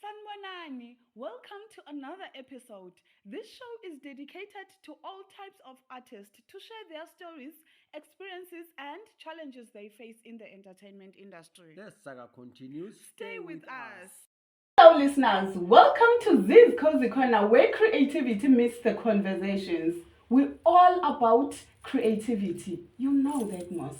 Sanibonani, welcome to another episode. This show is dedicated to all types of artists to share their stories, experiences, and challenges they face in the entertainment industry. The saga continues. Stay with us. Hello, listeners. Welcome to Ziz Cozy Corner, where creativity meets the conversations. We're all about creativity. You know that, Moss.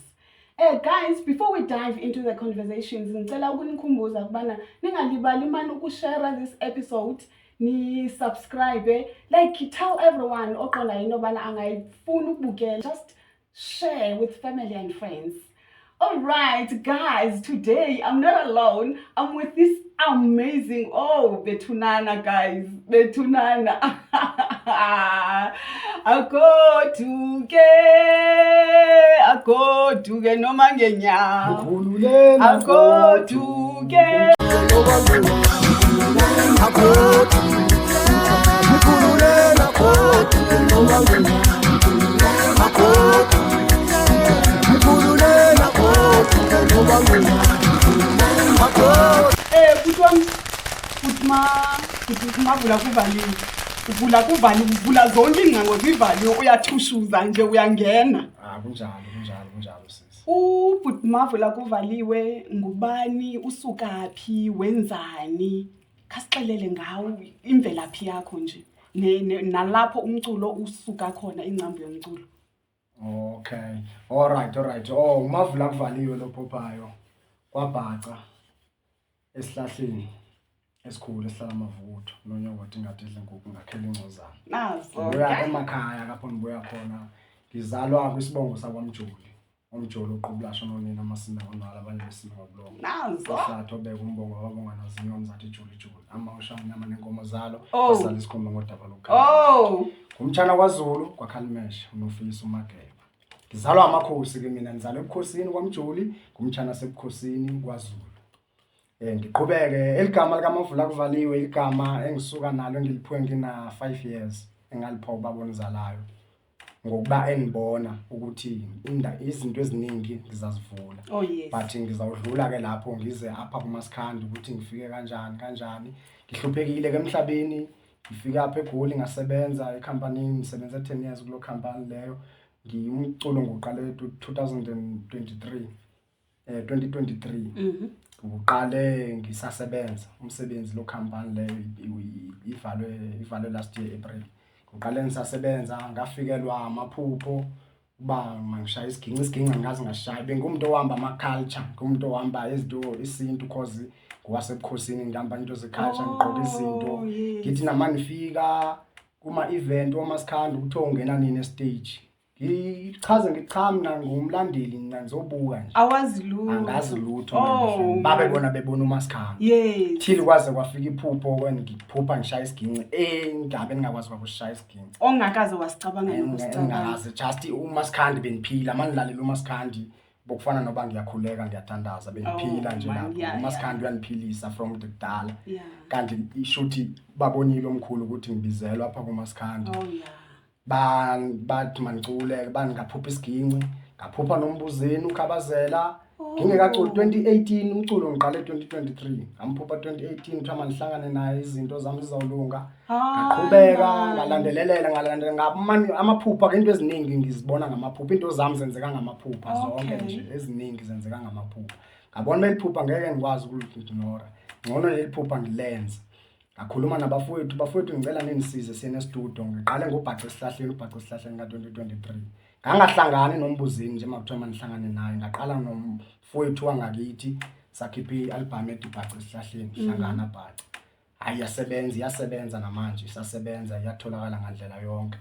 Guys, before we dive into the conversations, ngicela ukunikhumbuza ukubana ningalibali mani ukushare this episode, ni subscribe, like tell everyone oqonda into yobana angayifuni ukubukela. Just share with family and friends. All right, guys, today I'm not alone. I'm with this amazing, oh, Bethunana, guys, Bethunana. Agoduke, agoduke noma ngenyawo. Ukhululena. Agoduke. Bhuti wami, bhuti ma, bhuti mavula kuvaliwe. Uvula kuvaliwe, uvula zonke iingcango zivaliwe, uyathushuza nje uyangena. Ah, kunjalo, kunjalo, kunjalo sisi. Ubhuti Mavula kuvaliwe ngubani, usukaphi, wenzani? Khasixelele ngawo imvelaphi yakho nje. Nalapho umculo usuka khona, ingcambu yomculo. Okay. All right, all right. Oh, uMavula kuvaliwe lo phophayo. Kwabhaca esihlahleni esikhulu esihlala amavuthu nonyokothi ingadi idle inkukhu ngakhela ingcozana. Nazo. Ngibuya emakhaya lapho ngibuya khona. Ngizalwa kwisibongo sakwaMjoli. UMjoli uqubulasho nonina amasinda ngonwala abanye besinda ngobulongo. Nazo. Uhlathi obeka umbongo wabonga nazinyoni zathi juli juli. Ama ushamnyama nenkomo zalo. Oh. Wasala isikhumba ngodaba lokukhala. Oh. Ngumtshana kwaZulu kwaKhalimeshe unofisa uMageba. Ngizalwa amakhosi ke mina, ngizalwa ebukhosini kwaMjoli, ngumtshana sebukhosini kwaZulu. Ngiqhubeke eligama likaMavula kuvaliwe, igama engisuka nalo engiliphiwe ngina 5 years engaliphiwa ubaba onizalayo. Ngokuba enibona ukuthi izinto eziningi ngizazivula. Oh yes. But ngizawudlula ke lapho ngize apha kuMasikhandi ukuthi ngifike kanjani kanjani. Ngihluphekile ke emhlabeni, ngifike apha eGoli ngasebenza ecompany, ngisebenze 10 years kulo company leyo. Ngiyumculo ngiqale 2023. 2023. Uqale ngisasebenza umsebenzi lo company leyo ivalwe last year April. Ngiqale ngisasebenza ngafikelwa amaphupho uba mangishaya isiginci, isiginci angazi ngashaya. Bengumuntu ohamba ama culture, ngumuntu ohamba izinto isintu cause ngwasebukhosini, ngihamba into ze culture, ngigqoka izinto. Oh, yes. Ngithi nama ngifika kuma event oMasikhandi kuthiwa ungena nini e stage. Ngichaze ngithi cha mina ngumlandeli, mina ngizobuka nje. Awazi lutho. Angazi lutho Oh, mina. Babe bona bebona uMasikhandi. Yes. Till kwaze kwafika iphupho ngiphupha ngishaya isiginci, engabe ngingakwazi kwakushaya isiginci. Ongakaze wasicabanga nokusicabanga. Engingakaze, just uMasikhandi beniphila, manilalela uMasikhandi bokufana noba ngiyakhuleka ngiyathandaza beniphila Oh, nje man, lapho. yeah, uMasikhandi uyaniphilisa from the kudala. Yeah. Kanti ishuthi babonile omkhulu ukuthi ngibizelwa apha kuMasikhandi. Oh yeah. Bathi manicule, bangaphupha isiginci, ngaphupha nombuzeni ukhabazela. Oh. Ngingekaculi 2018 umculo ngiqale 2023. Ngamphupha 2018 kuthiwa mandihlangane naye izinto zami zizawulunga. Ngaqhubeka Hayi, man. ngalandelelela, ngalandela ngamani amaphupha ke into eziningi ngizibona ngamaphupha, into zami zenzeka ngamaphupha zonke Okay. nje eziningi zenzeka ngamaphupha. Ngabona meliphupha ngeke ngikwazi ukulignora. Ngcono leli phupha ngilenze. Ngakhuluma nabafowethu, bafowethu ngicela ninisize siye ne-studio. Ngiqale ngobhaca esihlahleni, ubhaca esihlahleni ka-2023. Ngangahlangani nombuzeni nje makuthiwa manihlangane naye. Ngaqala nomfowethu wangakithi sakhipha i-album ethi Bhaca esihlahleni, hlangana bhaca. Hayi iyasebenza, iyasebenza namanje, isasebenza, iyatholakala ngandlela yonke.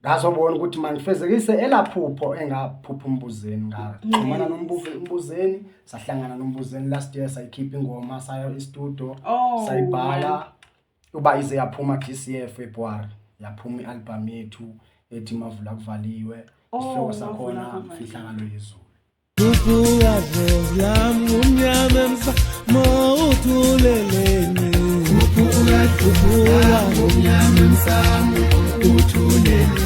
Ngazobona ukuthi mangifezekise elaphupho engaphupha umbuzeni, ngaxhumana nombuzeni, sahlangana nombuzeni last year, sayikhipha ingoma, saya e-studio, Oh, sayibhala man. uba ize yaphuma this year February. Yaphuma i-album yethu ethi Mavula Kuvaliwe. Oh, Isihloko Mavula sakhona Kuvaliwe. Mfihlakalo Yezulu. Khuphuka dlozi lami kumnyama emsamo uthuleleni. Khuphuka khuphuka kumnyama emsamo uthuleleni.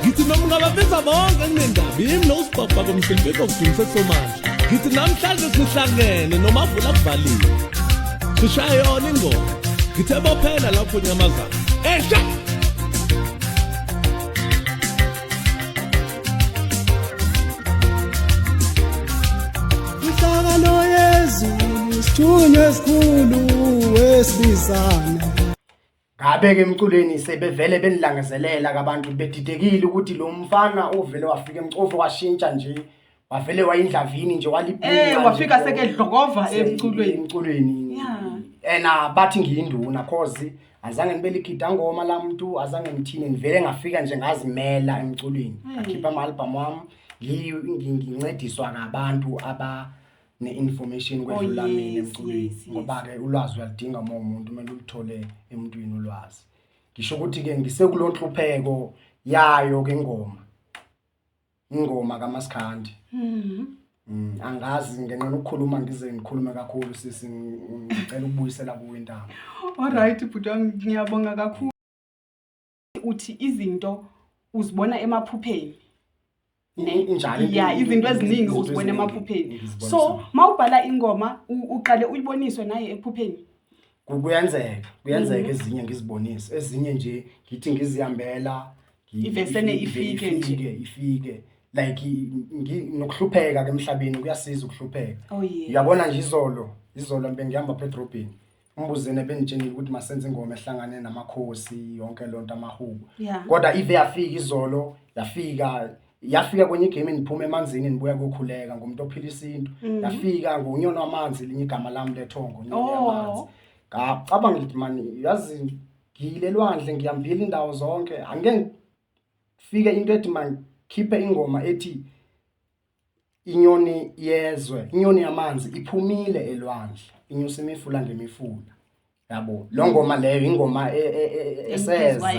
Ngithi noma ungababiza bonke kunendaba yimi lo usibhabha komhlimpiko kudumise somandla. Ngithi namhlanje sihlangene noMavula Kuvaliwe. Sishaya yona ingoma. Ngithe bophela lapho nyamazana. Esha! Inhlakano yezulu isithunywa esikhulu esibizana. Ngabe-ke emculweni sebevele benilangazelela kabantu bedidekile ukuthi lo mfana ovele wafika emcovo washintsha nje wavele wayindlavini nje walibhinca nje. Wafika sekedlokova emculweni. Emculweni. Ena bathi ngiyinduna cause azange nibe ligida ngoma la muntu, azange ngithini, ngivele ngafika nje ngazimela emculweni. Ngakhipha ama-album wami, ngincediswa ngabantu aba ne-information kwedlula mina emculweni. Ngoba-ke ulwazi uyaludinga uma umuntu, kumele uluthole emuntwini ulwazi. Ngisho ukuthi-ke ngisekulo nhlupheko yayo ke ingoma. Ingoma kaMaskandi. Angazi ngenxa yokukhuluma ngize ngikhulume kakhulu sisi, ngicela ukubuyisela kuwe intamo. All right bhuti wami, ngiyabonga kakhulu. Uthi izinto uzibona emaphupheni. Ne? Injalo into Yeah, izinto eziningi izinto uzibona eziningi emaphupheni. ngizibona So, emaphupheni. mawubhala ingoma uqale uyiboniswe naye ephupheni. Kuyenzeka ezinye ngizibonise, ezinye nje ngithi ngizihambela, Ivesene ifike nje. ifike. Like nokuhlupheka ke emhlabeni kuyasiza ukuhlupheka. Oh, yes. Uyabona nje izolo bengihamba apha edrobheni. Umbuzene bengitshenile ukuthi masenze ingoma ehlangane namakhosi yonke lonto amahubo. Kodwa ive yafika izolo, yafika kwenye igame ngiphuma emanzini ngibuya kokhuleka ngumuntu ophila isintu. Yafika ngunyoni wamanzi linye igama lami lethongo unyoni yamanzi. Ngacabanga ngithi mani yazi ngiyile elwandle ngihambile indawo zonke angeke ngifike into ethi mangikhiphe ingoma ethi inyoni yezwe, inyoni yamanzi iphumile elwandle, inyusa imifula ngemifula. Yabo, lo ngoma leyo ingoma eseza,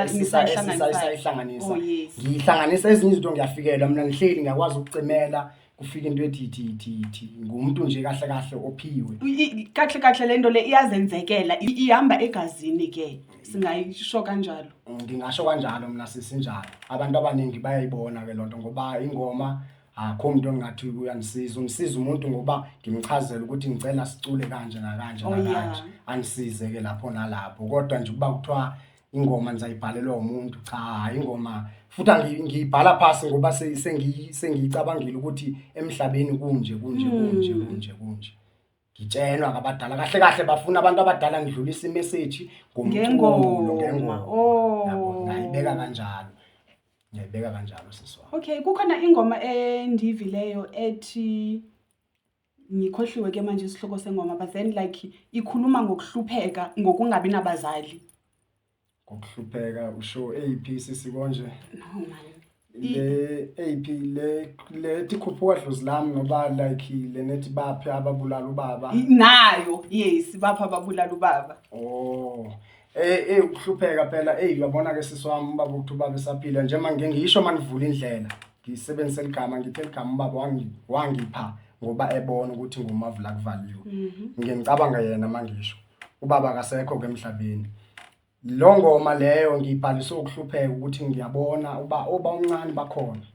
esisayihlanganisa. Oh, yes. Ngihlanganisa ezinye izinto ngiyafikelwa mina ngihleli ngiyakwazi ukucimela kufika into ethi thi thi thi ngumuntu nje kahle kahle ophiwe. Kahle kahle lento le iyazenzekela, ihamba egazini ke. Singayisho kanjalo. Ngingasho kanjalo mina sisinjalo. Abantu abaningi bayayibona ke lonto ngoba ingoma akho umuntu ongathi uyanisiza, unisiza umuntu ngoba ngimchazela ukuthi ngicela sicule kanje nakanje nakanje. Anisize ke lapho nalapho. Kodwa nje kuba kuthiwa ingoma ngizayibhalelwa umuntu, cha ingoma futhi ngiyibhala phasi ngoba sengiyicabangile ukuthi emhlabeni kunje kunje kunje kunje kunje. Ngitshelwa ngabadala kahle kahle bafuna abantu abadala ngidlulisa imessage ngomculo, Ngengoma. ngengoma. Yabo, ngayibeka kanjalo. Ngiyayibeka kanjalo sisi wami. Okay, kukhona ingoma endivileyo ethi ngikhohliwe ke manje isihloko sengoma, but then like ikhuluma ngokuhlupheka ngokungabi nabazali. Ngokuhlupheka usho eyiphi sisi konje? No man. Le eyiphi le ethi khuphuka dlozi lami ngoba like le nethi baphi ababulala ubaba. Nayo, yes, baphi ababulala ubaba. Oh. Ukuhlupheka phela, uyabona ke sisi wami ubaba ukuthi ubaba esaphila nje manje ngisho manivula indlela ngisebenzise ligama ngithe ligama ubaba wangipha ngoba ebona ukuthi nguMavula Kuvaliwe. Ngike ngicabanga yena mangisho ubaba akasekho ke emhlabeni. Lo ngoma leyo ngiyibhaliswe ukuhlupheka ukuthi ngiyabona uba oba omncane bakhona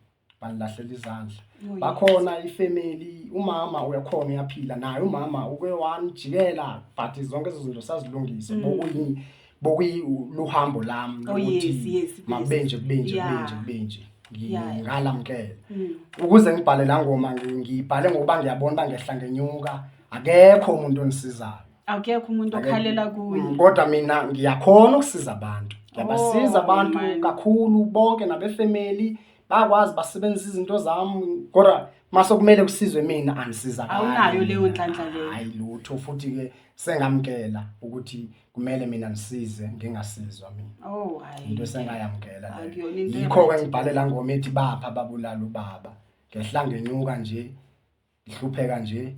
banilahlela izandla. Bakhona ifamily, umama uyakhona uyaphila naye umama uke wanijikela but zonke ezo zinto sazilungisa. Bokuyi luhambo lami lokuthi makube nje, kube nje, kube nje, kube nje. Ngalamkela. Ukuze ngibhale la ngoma ngiyibhale ngoba ngiyabona uba ngehla ngenyuka akekho umuntu onisizayo. Akekho umuntu okhalela kuye. Kodwa mina ngiyakhona ukusiza abantu. Ngiyabasiza abantu kakhulu bonke nabefamily bayakwazi basebenzisa izinto zami kodwa mase kumele kusizwe mina angisizakali. Awunayo leyo nhlanhla leyo. Hayi lutho futhi ke sengamkela ukuthi kumele mina ngisize ngingasizwa mina. Oh hayi. Into esengayamkela leyo. Akuyona into Yikho ke e-right. ngibhale la ngoma ethi bapha babulala ubaba. Ngehla ngenyuka nje ngihlupheka nje.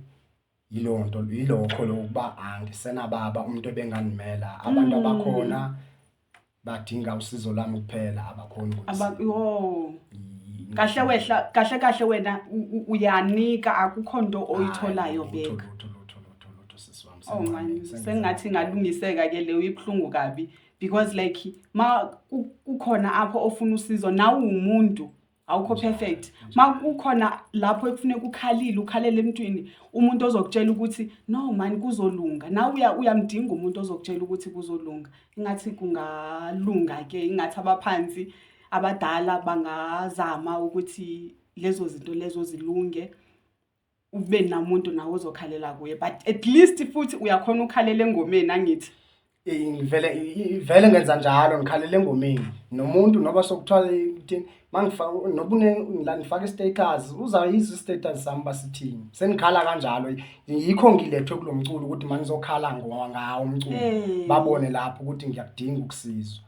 Yileyo nto, yilokho lokuba angisenababa umuntu ebenganimela. Abantu abakhona badinga usizo lwami kuphela, abakhoni Aba yo. Kahle wehla kahle kahle wena uyanika, akukho nto oyitholayo back. Lutho, lutho, lutho, lutho, sisi wami. Oh man, sengathi ingalungiseka ke leyo, ibhlungu kabi because like ma kukhona apho ofuna usizo, nawe uwumuntu, awukho perfect. Ma kukhona lapho ekufuneka ukhalile, ukhalele emntwini, umuntu ozokutshela ukuthi no man, kuzolunga. Nawe uyamdinga umuntu ozokutshela ukuthi kuzolunga. Ingathi kungalunga ke, ingathi abaphansi abadala bangazama ukuthi lezo zinto lezo zilunge, ube namuntu nawe ozokhalela kuye. But at least futhi uyakhona ukhalela engomeni, angithi? Ngivele ngenza njalo, ngikhalela engomeni nomuntu noba sokuthiwa ukuthini, mangifaka noba la ngifaka i-status, uzayizwa i-status sami basithini, sengikhala kanjalo. Yikho ngilethwe kulo mculo ukuthi mangizokhala ngawo umculo, babone lapho ukuthi ngiyakudinga ukusizwa.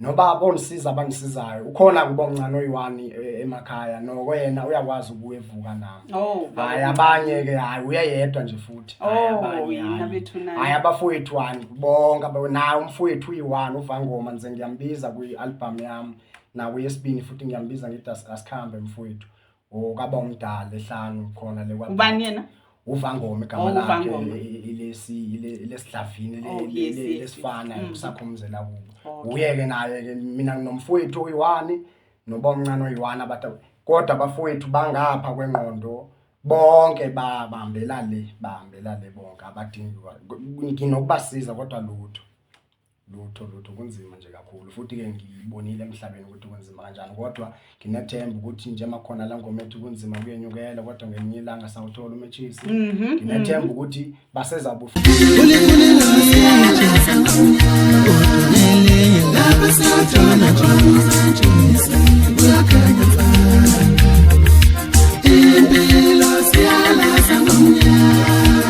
Noba abonisiza abangisizayo, ukhona kuba omncane oyi-one emakhaya, noko yena uyakwazi ukubuya evuka nami. Oh, hhayi abanye-ke, hhayi uyeyedwa nje futhi. Hhayi Oh, abanye, yini hhayi. abethu naye. Hhayi abafowethu wani bonke naye umfowethu uyi-one uVangoma, ngize ngiyambiza kwi-album yami nakweyesibini futhi ngiyambiza, ngithi asikhambe mfowethu. Okaba umdala ehlanu khona le kwa- Ubani yena? uVangoma igama Oh, lakhe, uVangoma. ilesiDlavini, Oh, yes. lesifana usakhomzela kubo. Okay. Uye-ke naye-ke, mina nginomfowethu oyi-one noba omncane oyi-one, abantu kodwa abafowethu bangapha kwengqondo bonke babambela le, bahambela le bonke, abadingi nginokubasiza kodwa lutho, lutho, lutho. Kunzima nje kakhulu futhi-ke ngibonile emhlabeni ukuthi kunzima kanjani, kodwa nginethemba ukuthi njengoba khona la ngoma ethi kunzima kuyenyukela, kodwa ngelinye ilanga sawuthola umetshisi. Nginethemba ukuthi basezabu Lapha siyathola khona umentshisi, uyakhanya mfana. Impilo siyalaza ngomnyama.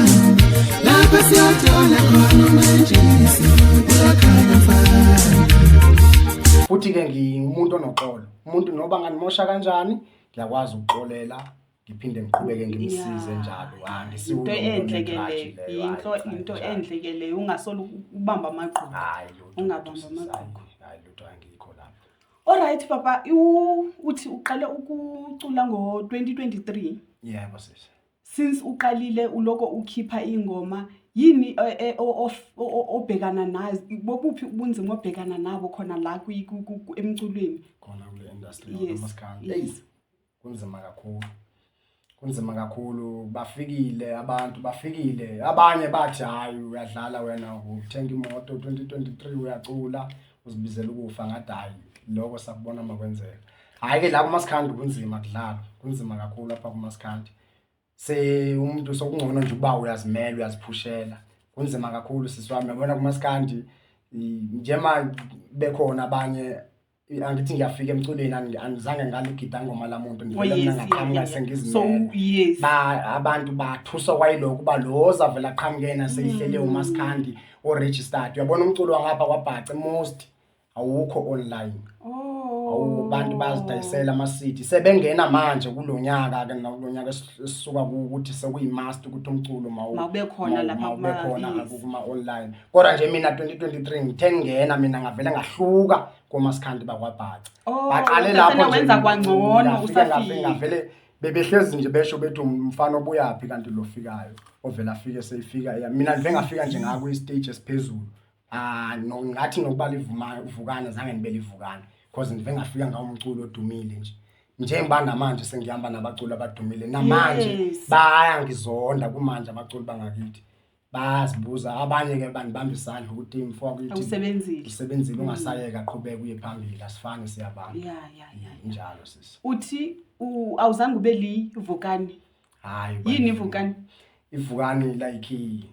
Lapha siyathola khona umentshisi, uyakhanya mfana. Futhi-ke ngingumuntu onoxolo, umuntu noba nganimosha kanjani ngiyakwazi ukuxolela, ngiphinde ngiqhubeke ngimsize njalo. Angisiwo Into umuntu enhle ke one-grudge leyo, leyo, hhayi, cha, into njalo. enhle ke leyo, ungasolo ubamba amagqubu. Hhayi lutho, Ungabamba lutho, amagqubu. hhayi lutho, angikho lapho. Alright papa, uthi uqale ukucula ngo-2023. Yebo sisi. Since uqalile uloko ukhipha ingoma, yini obhekana nazo? Bobuphi ubunzima obhekana nabo khona la emculweni? Khona kule industry Yes, yamaskandi. yes. Eyi, kunzima kakhulu. Kunzima kakhulu, bafikile abantu, bafikile. Abanye bathi hayi uyadlala wena, uthenga imoto 2023 uyacula, uzibizela ukufa, ngathi hayi lokho sakubona makwenzeka. Hhayi ke la kumaskandi kunzima kudlala, kunzima kakhulu lapha kumaskandi. Se umuntu sokungcono nje ukuba uyazimela, uyaziphushela. Kunzima kakhulu sisi wami, uyabona kumaskandi njema bekhona abanye, angithi ngiyafika emculweni, angizange ngaligida ngoma lamuntu, Oh, ngivele mina yes, ngaqhamuka sengizimele. So, yes. Abantu bathuswa kwayilokho uba lo ozavela aqhamuke yena seyihlele umaskandi o-registered. Uyabona umculo wangapha kwaBhaca most awukho online. Oh. Awu, abantu bayazidayisela ama-CD. Sebengena manje kulonyaka ke, nakulonyaka esisuka kuwo ukuthi sekuyi-must ukuthi umculo Mawube khona lapha mawube khona yes. kuma-online. Kodwa nje mina 2023 ngithe ngingena mina ngavele ngahluka komaskandi bakwaBhaca. Oh, Baqale usafuna lapho nje wenza kwangcono, ngafika usafika. ngavele bebehlezi nje besho bethi umfana obuyaphi kanti lo fikayo ovela afike seyifika. Ya, mina ngivele ngafika nje ngakwi stage esiphezulu. No, ngathi nokuba livuma uvukana zange nibe livukana because ngivele ngafika ngawo umculo odumile nje. Njengoba namanje sengihamba nabaculi abadumile namanje bayangizonda kumanje abaculi bangakithi. Bayazibuza abanye ke bandibamba isandla ukuthi mfowethu Awusebenzile. Usebenzile, ungasayeka, qhubeka uye phambili, asifani siyabamba. Injalo sisi. Uthi awuzange ube livukani? Hayi, Yini ivukani? Ivukani like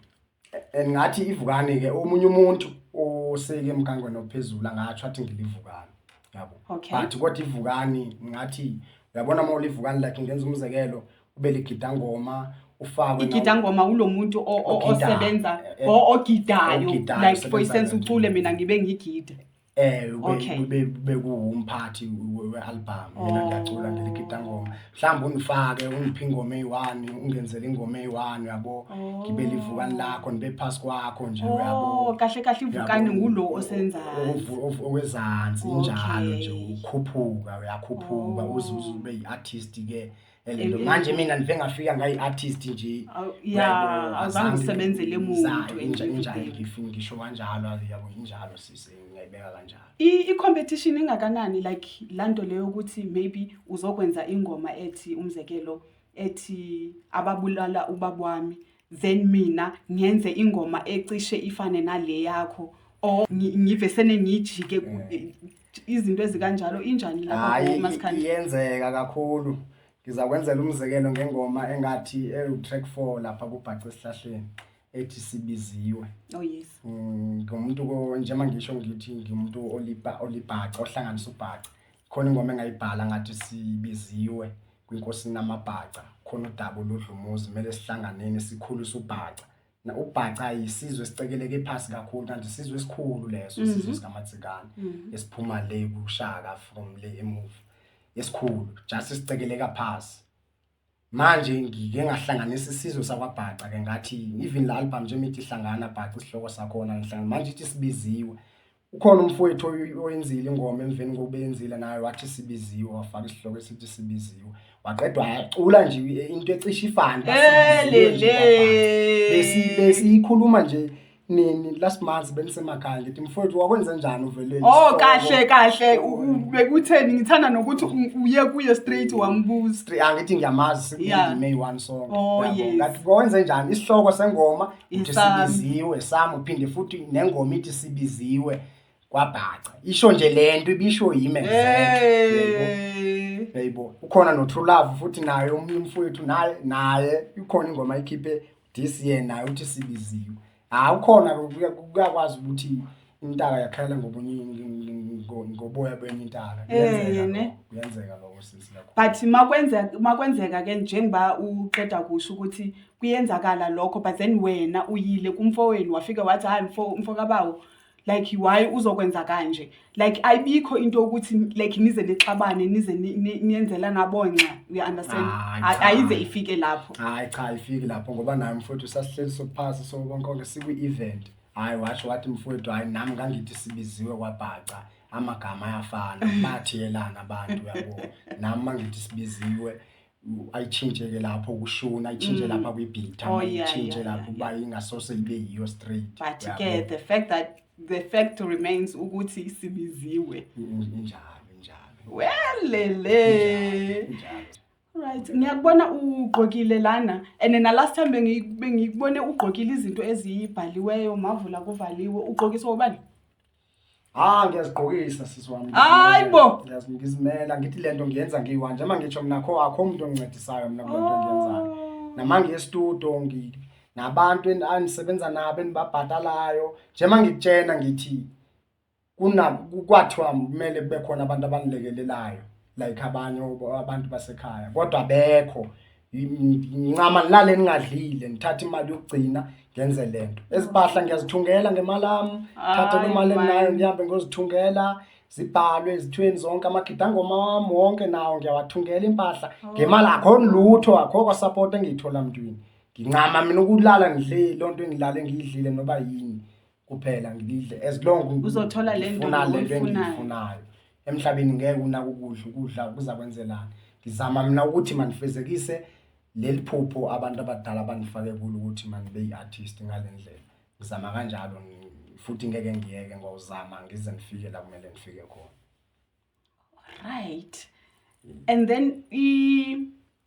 ngathi ivukani ke omunye umuntu oseke emgangweni ophezulu angatsho athi ngilivukani. Yabo. Okay. But kodwa ivukani ngathi uyabona uma ulivukani like ngenza umzekelo ube ligidangoma ufakwe Igidangoma ulomuntu Ogidayo. osebenza, ogidayo. Ogidayo, Like for osebenza instance kanjalo. ucule mina ngibe ngigida. Okay. Bekuwumphathi we-album, mina ngiyacula, ngiligida ngoma, mhlawumbe ungifake, ungiphe ingoma eyi-one, ungenzele ingoma eyi-one, uyabo, ngibe livukani lakho, nibe phasi kwakho nje, uyabo. Oh, kahle kahle ivukani Uyabo, ngulo osenzansi. Owezansi injalo nje. Ukhuphuka, uyakhuphuka uze uze ube yi-artist ke elento. Manje mina ndive ngafika ngayi-artist nje. Ya, Uyabo, awuzange azange usebenzele muntu and injalo. everything. Ngisho kanjalo, yabo, injalo sisi, ngiyayibeka kanjalo. I-competition ingakanani, like lanto leyo ukuthi maybe uzokwenza ingoma ethi, umzekelo, ethi ababulala ubaba wami, then mina ngenze ingoma ecishe ifane nale yakho, or ngivesene ngijike izinto ezikanjalo, injani lapha Hayi, kumaskandi? Iyenzeka kakhulu. Ngizakwenzela umzekelo ngengoma engathi ewu-track 4 lapha kubhaca esihlahleni, ethi Sibiziwe. Oh yes. Ngumuntu njengoba ngisho ngithi ngimuntu olibhaca, ohlanganisa ubhaca. Khona ingoma engayibhala ngathi sibiziwe kwinkosi namabhaca, khona udaba oludlumuzi, kumele sihlanganeni sikhulise ubhaca. Na ubhaca yisizwe esicekeleke phasi kakhulu, kanti isizwe esikhulu leso, isizwe sikaMatsikane esiphuma le kuShaka, from le emuva, esikhulu, just sicekeleka phasi. Manje ngike ngahlanganisa isizwe sakwaBhaca ke, ngathi even la album nje mithi Hlangana Bhaca, isihloko sakhona ngihlangana. Manje ithi Sibiziwe, ukhona umfowethu oyenzile ingoma emveni kokubenzile naye, wathi Sibiziwe, wafaka isihloko esithi Sibiziwe, waqedwa yacula nje into ecishe ifane. Sibiziwe nje kwaBhaca. Besiyikhuluma nje nini last month, benisemakhaya, ngithi mfowethu, wakwenze njani uvele Oh, isihloko? Kahle kahle, bekutheni, ngithanda nokuthi uye kuye straight wambuza. Angithi ngiyamazi, sikuyindima eyi-one song. Oh, yes. Ngathi kwenze njani isihloko sengoma uthi Isami. Sibiziwe sami, uphinde futhi nengoma ithi Sibiziwe kwaBhaca, isho nje lento ibisho yimi exactly. Yebo, ukhona no True Love futhi naye, omunye umfowethu naye ikhona ingoma ayikhiphe this year, naye uthi Sibiziwe. Hayi, ukhona, kuyakwazi ukuthi intaka yakhala ngobunye ngoboya benye intaka. Kuyenzeka Ne? lokho, kuyenzeka lokho sisi kakhulu. But makwenzeka ke, njengoba uqeda kusho ukuthi kuyenzakala lokho, but then wena uyile kumfowenu, wafika wathi, hayi mfo kabawo, like why uzokwenza kanje? Like ayibikho into yokuthi like nize nixabane, nize niyenzelana bonxa, you understand? Hayi, cha. Ayize ifike lapho? Hayi cha, ayifiki lapho, ngoba naye mfowethu sasihleli sophasi sokonke sikwi-event. Hhayi, washo wathi mfowethu, hhayi nami ngangithi Sibiziwe kwaBhaca, amagama ayafana, bathiyelana abantu, uyabo. Nami mangithi Sibiziwe, ayitshintshe-ke lapho kushuna, ayitshintshe lapha kwi-beat, Oh, yeah, ayitshintshe lapho uba ingasose ibe yiyo straight. But Uyabo? ke the fact remains ukuthi sibiziwe. Injalo, injalo. Welele. Injalo. Right, ngiyakubona ugqokile lana, and na last time bengikubone ugqokile izinto ezibhaliweyo, mavula kuvaliwe, ugqokiswa ubani? Ah, ngiyazigqokisa sisi wami. Hayi bo! Ngizimela, ngithi lento ngiyenza ngiyi-one. Njengoba ngisho mina akho umuntu ongincedisayo mina kule nto engiyenzayo. Nama ngiye e-studio, nabantu endisebenza nabo enibabhatalayo. Njengoba ngikutshena ngithi kuna kwathiwa kumele kube khona abantu abanilekelelayo, like abanye abantu basekhaya, kodwa abekho. Ngincama nilale ningadlile, ngithathe imali yokugcina ngenze lento. Ezimpahla ngiyazithungela ngemali yami, thathe lo Hayi, mali enginayo, man. ngihambe ngiyozithungela, zibhalwe ezithweni zonke, amagidangoma wami wonke nawo ngiyawathungela impahla ngemali. Akho lutho, akho kwa-support engiyithola mntwini. Ngincama mina ukulala ngidle loo nto engilale ngiyidlile, noba yini kuphela ngidle, as long Uzothola le nto ngifuna le nto oyifunayo. Engiyifunayo emhlabeni. Ngeke unake ukudla, ukudla kuzakwenzelani. Ngizama mina ukuthi mandifezekise leli phupho abantu abadala bandifake kulo, ukuthi mandibe yi-artist ngale ndlela. Ngizama kanjalo, futhi ngeke ngiyeke ngozama ngize ngifike la kumele ngifike khona. Right, and then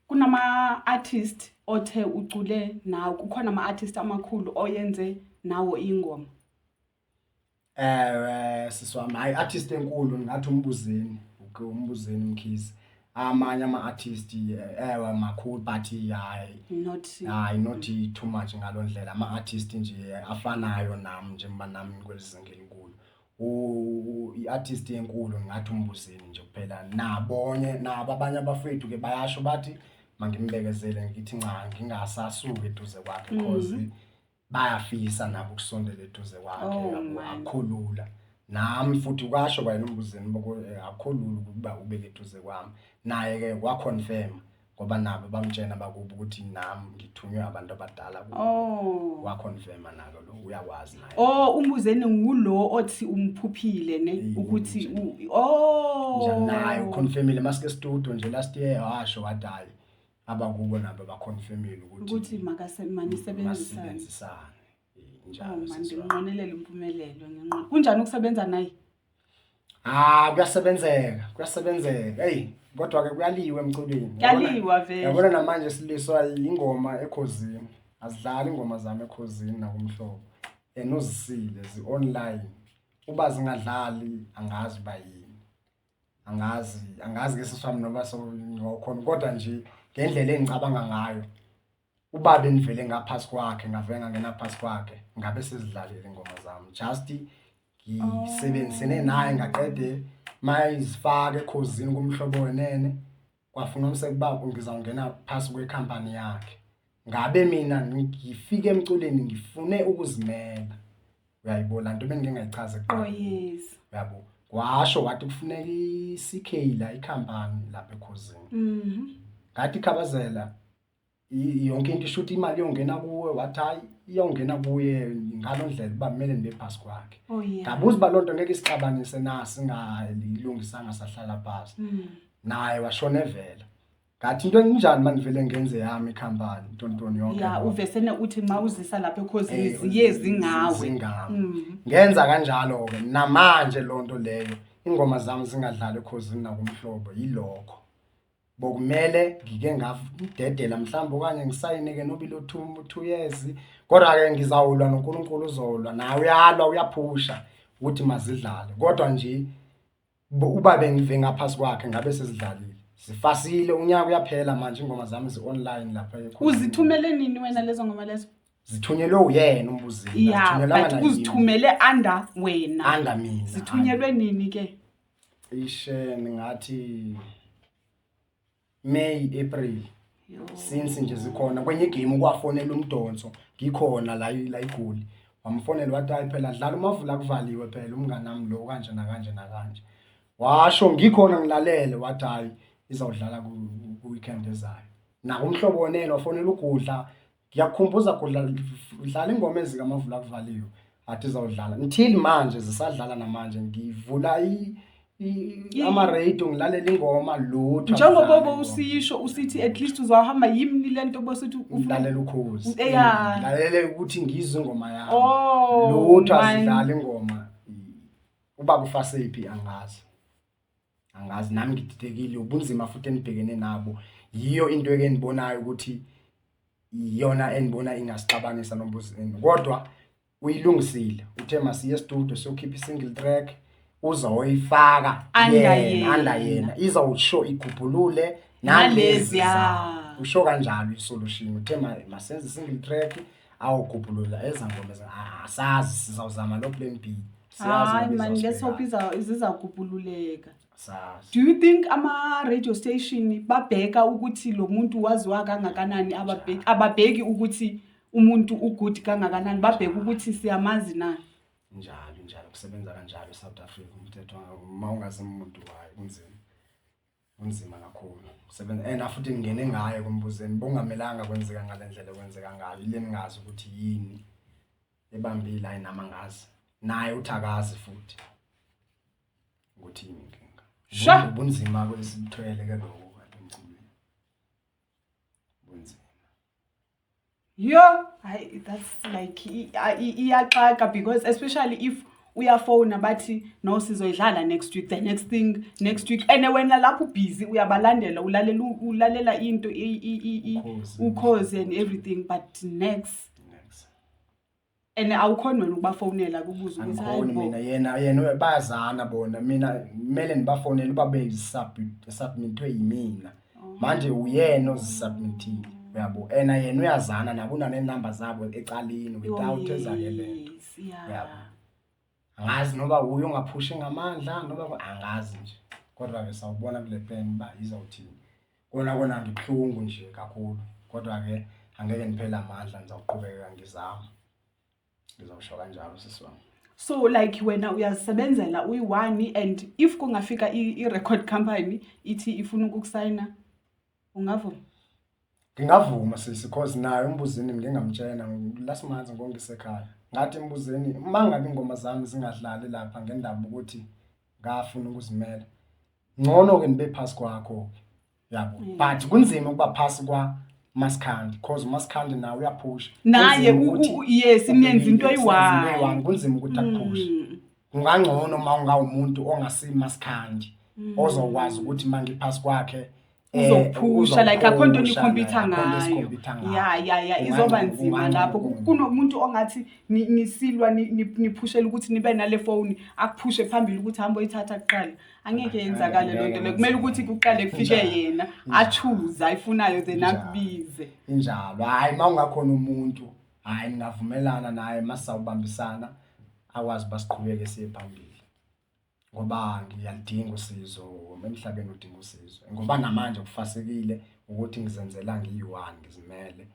kunama artist othe ucule nawo, kukhona ama artist amakhulu oyenze nawo ingoma? Ewe sisi wami, hayi, artist enkulu ngathi uMbuzeni, uke uMbuzeni Mkhize. Amanye ama-artist ewe makhulu, but hayi, Not hayi, not too much ngaloo ndlela. Ama-artist nje afanayo nami, njengoba nami kweli zinga elikulo. I-artist enkulu ngathi uMbuzeni nje kuphela. Nabonye nabo abanye abafethu ke bayasho bathi mangimbekezele, ngithi nca, ngingasasuki eduze kwakhe, cause bayafisa nabo ukusondela eduze kwakhe. Oh, Yabo, man. akukho lula. Nami futhi kwasho kwayena uMbuzeni akukho lula ukuba ubeke eduze kwami. Naye-ke waconfirm ngoba nabo bamtshena bakubo ukuthi nami ngithunywe abantu abadala kubo. Waconfirma nalo lo, uyakwazi naye. Oh, uMbuzeni ngulo othi umphuphile ne ukuthi oh. Njani naye uconfirmile masike studio nje last year, washo wathi hayi, abakubo nabo baconfirmile ukuthi ukuthi manisebenzisane. Masebenzisane. Njalo. Oh man, Sisi wami. Ndinqwenelela impumelelo, nginqone. Kunjani ukusebenza naye? Ah, kuyasebenzeka, kuyasebenzeka. Hey, kodwa ke kuyaliwa emculweni. Kuyaliwa vele. Yabona namanje siliswa ingoma ekhozini. Azidlali ingoma zami ekhozini nakumhlobo. And uzisile zi online. Uba zingadlali angazi ba yini. Angazi, angazi ke siswami noma so ngokhona, kodwa nje ngendlela engicabanga ngayo, uba benivele ngaphasi kwakhe, ngavele ngangena phasi kwakhe, ngabe sezidlalile ingoma zami. Just ngisebenzisene naye, ngaqede mayizifaka ekhozini kumhlobo wenene, kwafuna umsekuba ngizawungena phasi kwekhampani yakhe. Ngabe mina ngifike emculweni ngifune ukuzimela, uyayibona nto bengike ngayichaza Oh ekuqaleni. yes. Uyabo, washo wathi kufuneka i-CK la, ikhampani lapha ekhozini. Ngathi khabazela, yonke into isho ukuthi imali iyongena kuwe. Wathi hayi, iyongena kuye ngalo ndlela uba kumele nibe phasi kwakhe. Oh yeah. Ngabuza uba loo nto ngeke isixabanise na, singayilungisanga sahlala phasi. Naye washona evela. Ngathi into enjani mandivele ngenze yami ikhampani, ntontoni yonke Ya, loo nto. uvesene uthi mawuzisa lapha ekhozini ziye zingawe. Zingami. Ngenza kanjalo-ke namanje loo nto leyo, ingoma zami zingadlali ekhozini nakumhlobo yilokho. Bokumele ngike ngafudedela mhlawumbe okanye ngisayine-ke nobilo 2 years, kodwa-ke ngizawulwa noNkulunkulu, uzolwa nawe, uyalwa, uyaphusha ukuthi mazidlale. Kodwa nje uba bengive ngaphasi kwakhe ngabe sezidlalile, zifasile. Unyaka uyaphela manje ingoma zami zi-online lapha ekhozini. Uzithumele nini wena lezo ngoma lezo? Zithunyelwe uyena uMbuzini. Ya, azithunyelwanga but nayimi. uzithumele under wena. Under mina. Zithunyelwe nini ke? Ishe ngathi May, April, since nje zikhona. Kwenye igame kwafonela umdonso ngikhona la la iGoli, wamfonela wathi hayi phela dlala umavula kuvaliwe phela, umngani nami lo, kanje nakanje nakanje. Washo ngikhona ngilalele, wathi hayi, izawudlala ku weekend ezayo. Nakumhlobo wonelo wafonela ugudla, ngiyakukhumbuza gudla, dlala ingoma ezikamavula kuvaliwe, athi izawudlala. Until manje zisadlala namanje, ngivula ama-radio ngilalela ingoma, lutho, Njengoba azidlali ingoma. usisho usithi at least uzohamba yimni lento bosithi Ngilalela ukhozi. Ngilalele ukuthi ngizwe ingoma yami. Oh, lutho, man. azidlali ingoma. Uba kufasephi angazi, angazi nami, ngididekile. Ubunzima futhi enibhekene nabo yiyo into eke endibonayo ukuthi iyona enibona ingasixabanisa nombuzini, kodwa uyilungisile, uthe masiye estudio siyokhipha i-single track, uzoyifaka Under yena. yena. Under yena, izawusho igubhulule nalezi, nalezi. Usho kanjalo i-solution, uthe masenze i-single track, awugubhulula ezangoma asazi, sizawuzama lo plan B. Siyazi Hayi ngoba man, let's hope izawusibheka. zizagubhululeka. Sazi. Do you think ama-radio station babheka ukuthi lo muntu waziwa kangakanani? Ababheki ukuthi umuntu ugood kangakanani, babheka ukuthi siyamazi na? Njalo njalo, kusebenza kanjalo eSouth Africa umthetho. Uma ungazi umuntu, hayi, kunzima, kunzima kakhulu kusebenza. And futhi ngingene ngayo kumbuzeni, bongamelanga kwenzeka ngale ndlela ekwenzeka ngayo ile, ningazi ukuthi yini ebambile. Hayi, nami angazi, naye uthi akazi futhi ukuthi yini inkinga. Sha! Ubunzima kwesibuthwele ke lokho kanti emculweni bunzima. Yo, hayi, that's like iyaxaka because especially if uyafona bathi no, sizoyidlala next week, the next thing next week, and wena lapho ubusy uyabalandela, ulalela into Ukhozi. Ukhozi and everything, but next Next. And awukhoni wena ukubafonela kubuza ukuthi hayi Angikhoni bo. mina. Yena bayazana bona, mina kumele nibafonele uba besubmithwe yimina. Manje uyena ozisubmithile, uyabo, ena yena uyazana nabo, unanenamba zabo ecaleni without ezake lento. Yes, yeah. Uyabo, angazi noba uye ongaphushi ngamandla noba angazi nje, kodwa-ke sawubona kule plan uba izawuthini. Kona kona ngibuhlungu nje kakhulu, kodwa-ke angeke ngiphele amandla, ngizawuqhubeka ngizama, ngizawusho kanjalo sisi wami. So like wena uyazisebenzela uyi-one, and if kungafika i-record company ithi ifuna ukukusayina, ungavuma? Ngingavuma sisi, cause nayo uMbuzini ngike ngamtshena last month ngongisekhaya. Ngathi Mbuzini, uma ngabe ingoma zami zingadlali lapha ngendaba ukuthi ngafuna ukuzimela, ngcono-ke nibe phasi kwakho-ke, yabo. But kunzima ukuba phasi kwa Maskandi, cause uMaskandi nawe uyaphusha. Naye Kunzima ukuthi yes, niyenza into ubhekile, eyi-one. senza into eyi-one, kunzima ukuthi akuphushe. Kungangcono uma ungawumuntu ongasimaskandi ozokwazi ukuthi uma ngiphasi kwakhe Uzophusha, like akho nto uzophusha, nikhompyutha akho nto ngayo. esikhompyutha ngayo. Ya, izoba nzima lapho. Kunomuntu ongathi nisilwa niphushela ukuthi nibe nale foni, akuphushe phambili ukuthi hambe oyithatha kuqala. Angeke yenzakale loo nto leyo. Kumele ukuthi kuqale kufike yena, achoose ayifunayo, then akubize. Injalo. Hhayi, uma ungakhona umuntu, hhayi ningavumelana naye masizawubambisana, akwazi uba siqhubeke siye phambili. Ngoba ngiyaludinga usizo, emhlabeni udinga usizo. Ngoba namanje kufasekile ukuthi ngizenzela ngiyi-one, ngizimele.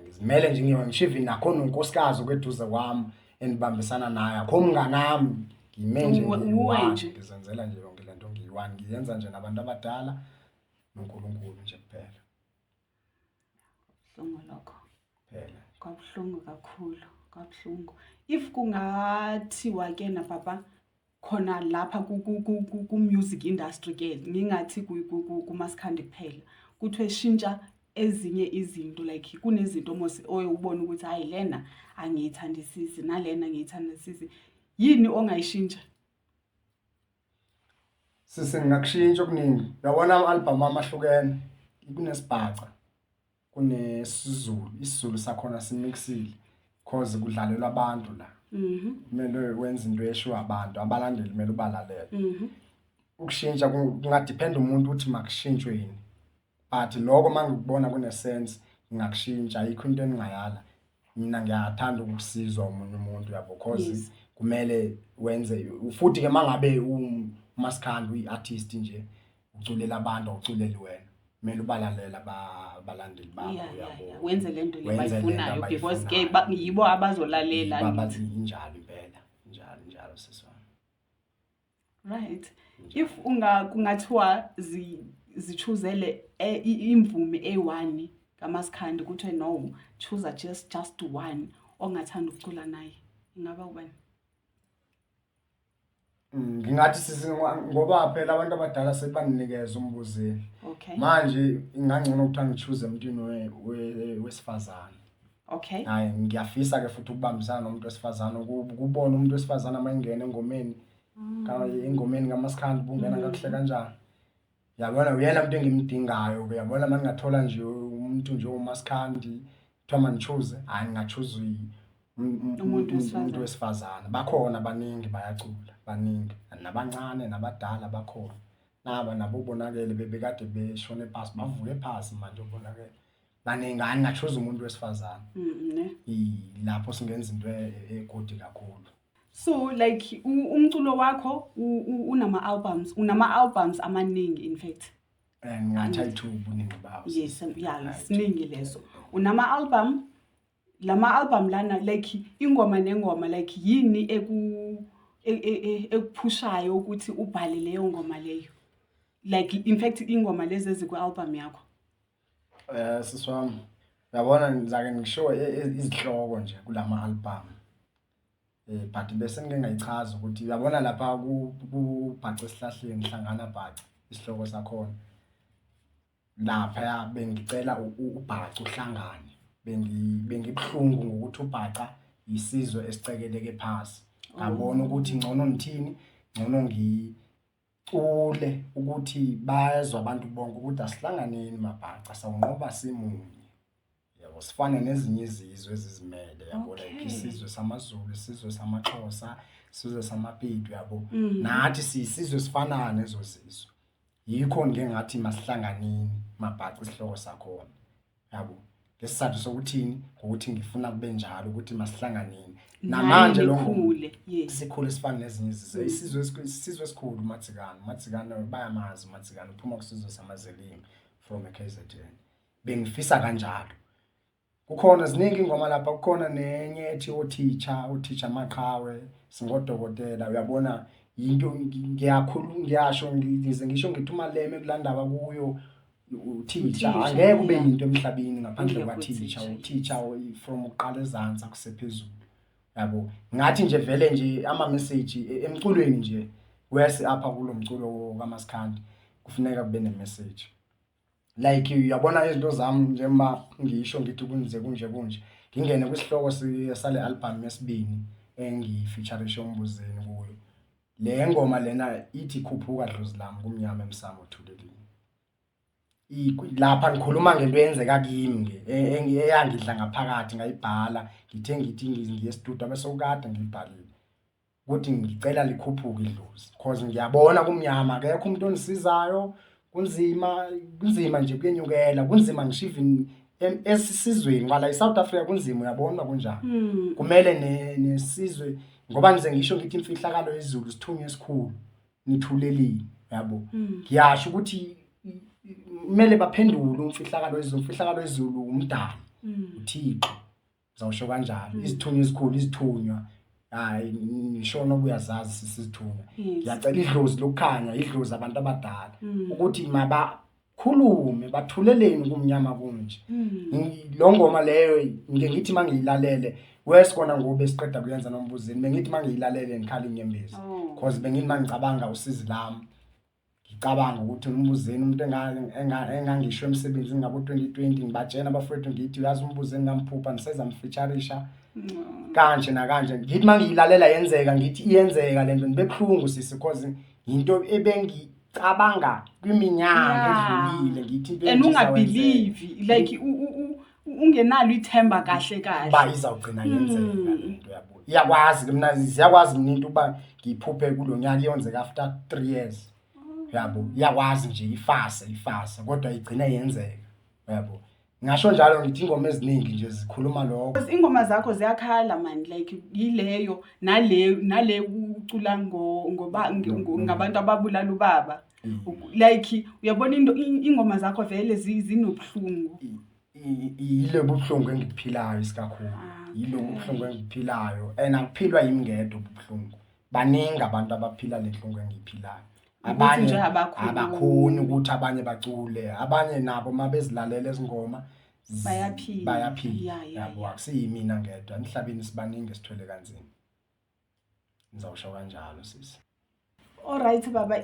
Ngizimele nje ngiyi-one, ngisho even nakhona unkosikazi okweduze kwami enibambisana naye, akho mnganami, ngime nje Uwe ngiyi-one, nje. ngizenzela nje yonke le nto ngiyi-one, ngiyenza nje nabantu abadala noNkulunkulu nje kuphela. Kubuhlungu lokho. Kuphela. Kwabuhlungu kakhulu, kwabuhlungu. If kungathiwa ke na papa khona lapha ku music industry ke, ngingathi kumaskandi kuphela, kuthiwe shintsha ezinye izinto, like kunezinto mos oye ubone ukuthi hayi lena angiyithandisisi nalena angiyithandisisi, yini ongayishintsha? Sisi, ngingakushintsha okuningi. Uyabona ama-album amahlukene, kunesibhaca, kunesizulu, isiZulu sakhona simixile cause kudlalelwa abantu la. Kumele wenze into eshiwo abantu, abalandeli kumele ubalalele. Ukushintsha kungadepend umuntu ukuthi makushintshwe yini. But lokho uma ngikubona kune-sense ngingakushintsha, ayikho into engingayala. Mina ngiyathanda ukusizwa omunye umuntu, yabo, cause kumele wenze. Futhi ke mangabe umaskandi uyi-artist nje, uculela abantu, awuculeli wena. Kumele ubalalela abalandeli bakho, yabo. Wenze le nto le Wenze le nto abayifunayo, because ke abayifunayo. yibo abazolalela. Yibo abathi injalo impela, injalo, injalo sisi wami. Right. If kungathiwa zichuzele imvumi eyi-one kaMaskandi, kuthiwe no, choose just one ongathanda ukucula naye, ingaba ubani? Ngingathi sisi, ngoba phela abantu abadala sebaninikeza uMbuzeni. Manje ingangcono ukuthi angichoose emntwini wesifazane. Hayi, ngiyafisa ke futhi ukubambisana nomuntu wesifazane, ukubona umuntu wesifazane uma engena engomeni, engomeni kaMaskandi bungena kakuhle kanjani. Yabona, uyena umuntu engimdingayo ke, yabona uma ngingathola nje umuntu nje uMaskandi, kuthiwa mangichoose, hayi ngingachoose Umuntu wesifazane. umuntu wesifazane. Bakhona baningi bayacula, baningi, nabancane nabadala bakhona. Naba nabo bonakele bebekade beshone phasi, bavuke phasi manje obonakele. Baningi, hayi ngingachoose umuntu wesifazane. Ne? Lapho singenza into egodi kakhulu. So like umculo wakho unama albums, unama albums amaningi in fact. Ngingathi ayi-two ubuningi bawo. Yes, yeah, Ayi-two. siningi leso. Unama album, lama album lana like ingoma nengoma, like yini ekuphushayo ukuthi ubhale leyo ngoma leyo? Like in fact ingoma lezi ezikwi album yakho. Sisi wami, uyabona ngizake ngisho izihloko nje kulama album. But bese ngike ngayichaza ukuthi uyabona lapha kubhaca esihlahleni hlangana bhaca isihloko sakhona. Lapha bengicela ubhaca uhlangane. Bengibuhlungu ngokuthi ubhaca isizwe esicekeleke phasi. Ngabona ukuthi ngcono ngithini, ngcono ngicule ukuthi bayezwa abantu bonke ukuthi asihlanganeni mabhaca, sawunqoba simunye. Yabo, sifane nezinye izizwe ezizimele, yabo, like isizwe samaZulu, isizwe samaXhosa, isizwe samaPedi, yabo. Nathi siyisizwe esifanayo nezo zizwe. Yikho ngike ngathi masihlanganeni mabhaca isihloko sakhona. Yabo. Ngesizathu sokuthini? Ngokuthi ngifuna kube njalo ukuthi masihlanganeni. Nani Namanje lo ngoma nikhule, yes. sikhule sifane nezinye izizwe. Isizwe isizwe esikhulu uMadzikane. uMadzikane bayamazi uMadzikane, uphuma kusizwe samaZelima from eKZN. Bengifisa kanjalo. Kukhona ziningi ingoma lapha, kukhona nenye ethi othisha, othisha amaqhawe, singodokotela. Uyabona yinto ngiyakhuluma, ngiyasho, ngize ngisho ngithi uMalema ekulandaba kuyo uthisha, angeke ube yinto emhlabeni ngaphandle kwathisha. Uthisha from uqala ezansi akusephezulu, yabo. Ngathi nje vele nje ama message emculweni nje wese apha kulo mculo kaMaskandi kufuneka kube ne message. Like uyabona izinto zami, njengoba ngisho ngithi kunze kunje kunje, ngingene kwisihloko sale album yesibini engifeatureishe uMbuzeni kuyo. Le ngoma lena ithi khuphuka dlozi lami kumnyama emsamo thulelini. Lapha ngikhuluma ngento eyenzeka kimi nge eyangidla ngaphakathi, ngayibhala. Ngithe ngithi ngiye studio bese ukade ngiyibhalile ukuthi ngicela likhuphuke idlozi, because ngiyabona kumnyama, akekho umuntu ondisizayo, kunzima, kunzima nje, kuyenyukela, kunzima ngisho even esisizweni kwala eSouth Africa kunzima, uyabona kunjani. Kumele nesizwe, ngoba ngize ngisho ngithi imfihlakalo yezulu sithunywa esikhulu nithulelile, yabo. Ngiyasho ukuthi kumele baphendule umfihlakalo wezulu, umfihlakalo wezulu umdali, uThixo, ngizawusho kanjalo. Izithunywa ezikhulu, izithunywa, hayi ngisho noba uyazazi sisithunywa. Ngiyacela idlozi lokukhanya, idlozi abantu abadala, ukuthi mabakhulume, bathuleleni kumnyama kunje. Lo ngoma leyo ngike ngithi mangiyilalele wesikona ngoba esiqeda kuyenza noMbuzeni, bengithi mangiyilalele ngikhala inyembezi, cause bengithi mangicabanga usizi lami, ngicabanga ukuthi uMbuzeni umuntu engangisho emsebenzini ngabo 2020, ngibatshena abafowethu ngithi uyazi uMbuzeni ngamphupha ngiseza mfeatureisha kanje nakanje. Ngithi mangiyilalela yenzeka, ngithi iyenzeka lento, ngibe buhlungu sisi, cause into ebengicabanga kwiminyaka edlulile, ngithi into and ungabelieve, like ungenalo ithemba kahle kahle ba izawugcina yenzeka lento, yabo. Iyakwazi ke mina, ziyakwazi mina into uba ngiyiphuphe kulo nyaka iyenzeka after 3 years, yabo. Iyakwazi nje ifase ifase, kodwa igcine yenzeka, yabo. Ngasho njalo ngithi ingoma eziningi nje zikhuluma lokho. Because ingoma zakho ziyakhala man, like yileyo nale nale ucula ngoba ngabantu ababulala ubaba. Like uyabona into ingoma zakho vele zinobuhlungu. Yile buhlungu engikuphilayo isikakhulu, yilo buhlungu engikuphilayo, and akuphilwa yimi ngedwa ubuhlungu, baningi abantu abaphila le nhlungu engiyiphilayo. Abanye nje abakhulumi. Abakhoni ukuthi abanye bacule, abanye nabo uma bezilalela ezingoma Bayaphila. Bayaphila, yabo. Akusiyimina ngedwa emhlabeni, sibaningi esithwele kanzima, ngizawusho kanjalo sisi. Alright baba,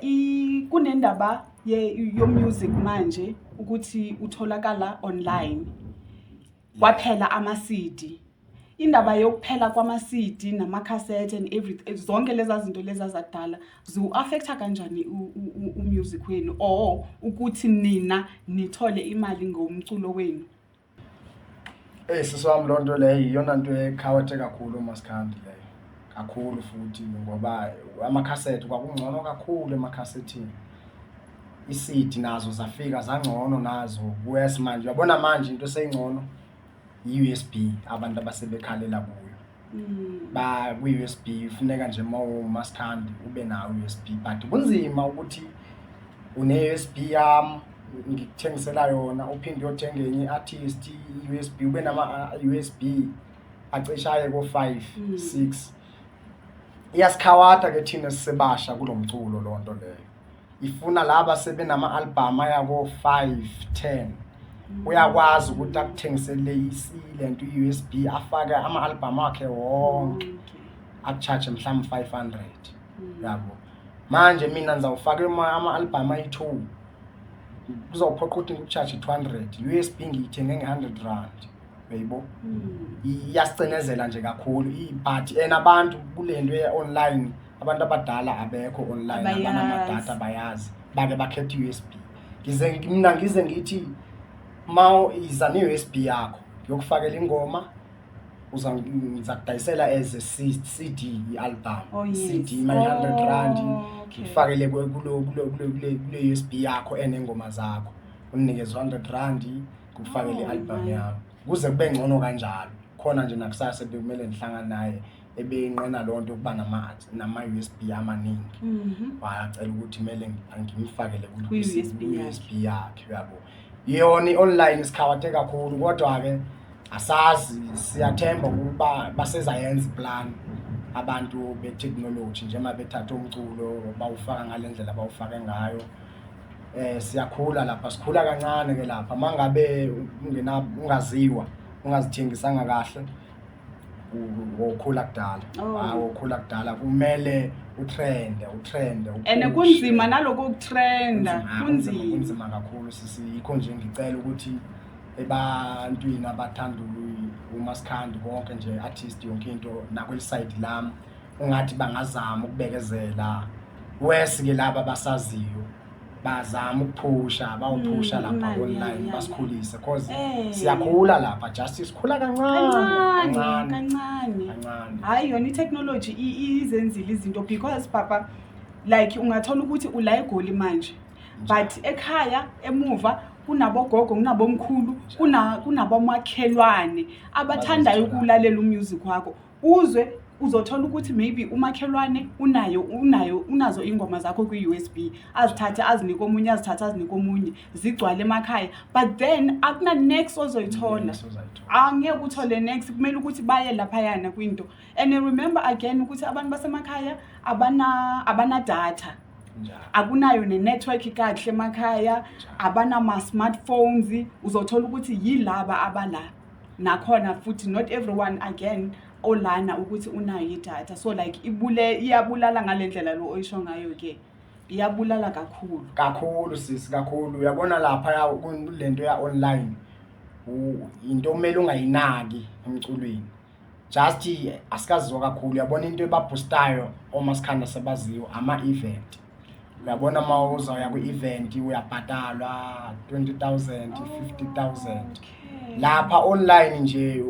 kunendaba ye yo music manje ukuthi utholakala online. Kwaphela ama CD. Indaba yokuphela kwama CD nama cassette and everything, zonke lezi zinto lezi zakudala ziwu affecta kanjani u music wenu or ukuthi nina nithole imali ngomculo wenu? Eh sisi wami, loo nto leyo iyona nto ekhawathe kakhulu uMaskandi leyo. Kakhulu futhi, ngoba amakhasethi kwakungcono kakhulu emakhasethini. I-CD nazo zafika zangcono nazo, worse manje. Uyabona manje into eseyingcono i-USB, abantu abasebekhalela kuyo. Ba kwi-USB kufuneka nje uma uMaskandi ube nawo i-USB, but kunzima ukuthi une-USB yami ngikuthengisela yona, uphinde uyothenga enye i-artist i-USB, ube nama-USB acishaye ko-5 6. Iyasikhawatha ke thina sisebasha kulo mculo loo nto leyo. Ifuna laba sebenama-album ayako-5 10, uyakwazi ukuthi akuthengisele lento i-USB, afake ama-album akhe wonke, akucharge mhlawumbe 500, yabo. Manje mina ngizawufaka ama-album ayi-2, kuzawuphoqa ukuthi ngikucharge 200, i-USB ngiyithenge nge-100 rand, uyayibo. Iyasicinezela nje kakhulu, but and abantu kule nto ye-online, abantu abadala abekho online. Abayazi. Abanamadata bayazi, bake bakhetha i-USB. Ngize mina ngize ngithi ma iza ne-USB yakho ngiyokufakela ingoma, uza ngizakudayisela as a CD i-album. Oh, yes. CD my 100 rand, ngikufakele kulo kulo kulo kule USB yakho enengoma zakho, unginikeze 100 rand, ngikufakele i-album yami kuze kube ngcono kanjalo. Khona nje nakusasa bekumele ngihlangane naye, ebeyinqena loo nto yokuba nama USB amaningi. Wacela ukuthi kumele ngimfakele Kwi-USB yakhe. ku-USB yakhe, uyabo. Yona i-online isikhawathe kakhulu, kodwa-ke Asazi, siyathemba ukuba basezayenza iplan abantu be-technology, njengoba bethatha umculo bawufaka ngale ndlela bawufake ngayo. Siyakhula lapha, sikhula kancane ke lapha. Mangabe ungena ungaziwa, ungazithengisanga kahle, wokhula kudala. Hayi, wokhula kudala, kumele utrende, utrende. And kunzima naloko ukutrenda. Kunzima. Kunzima. Kunzima kakhulu sisi. Yikho nje ngicela ukuthi ebantwini abathanda umaskandi konke nje, artist yonke into, nakweli side lami, ungathi bangazama ukubekezela wesi ke laba abasaziyo bazama ukuphusha, bawuphusha lapha online, basikhulise, cause siyakhula lapha, just sikhula kancane. Kancane. Kancane. Kancane. Kancane. Hayi, yona i-technology izenzile izinto, because papa, like ungathola ukuthi ula eGoli manje, but ekhaya emuva kunabogogo, kunabomkhulu, kunabomakhelwane abathandayo Bazozithola. ukulalela umusic wakho. Uzwe uzothola ukuthi maybe umakhelwane unayo unayo unazo ingoma zakho kwi-USB, azithathe azinike omunye, azithathe azinike omunye, zigcwale emakhaya, but then akuna next ozoyithola. Next ozoyithola. Angeke uthole next, kumele ukuthi baye laphayana kwinto. And remember again ukuthi abantu basemakhaya abana data. Njalo. Akunayo ne-network kahle emakhaya, abanama-smartphones. Uzothola ukuthi yilaba abala nakhona futhi, not everyone again olana ukuthi unayo idatha. So like ibule iyabulala ngale ndlela lo oyisho ngayo ke, iyabulala kakhulu. Kakhulu sisi, kakhulu. Uyabona lapha ya lento ya online, into kumele ungayinaki emculweni, just asikaziwa kakhulu. Uyabona into ebaboostayo omaskanda sebaziwa ama-event. Uyabona uma uzawuya kwi-event uyabhatalwa 20 000, 50 000. Lapha online nje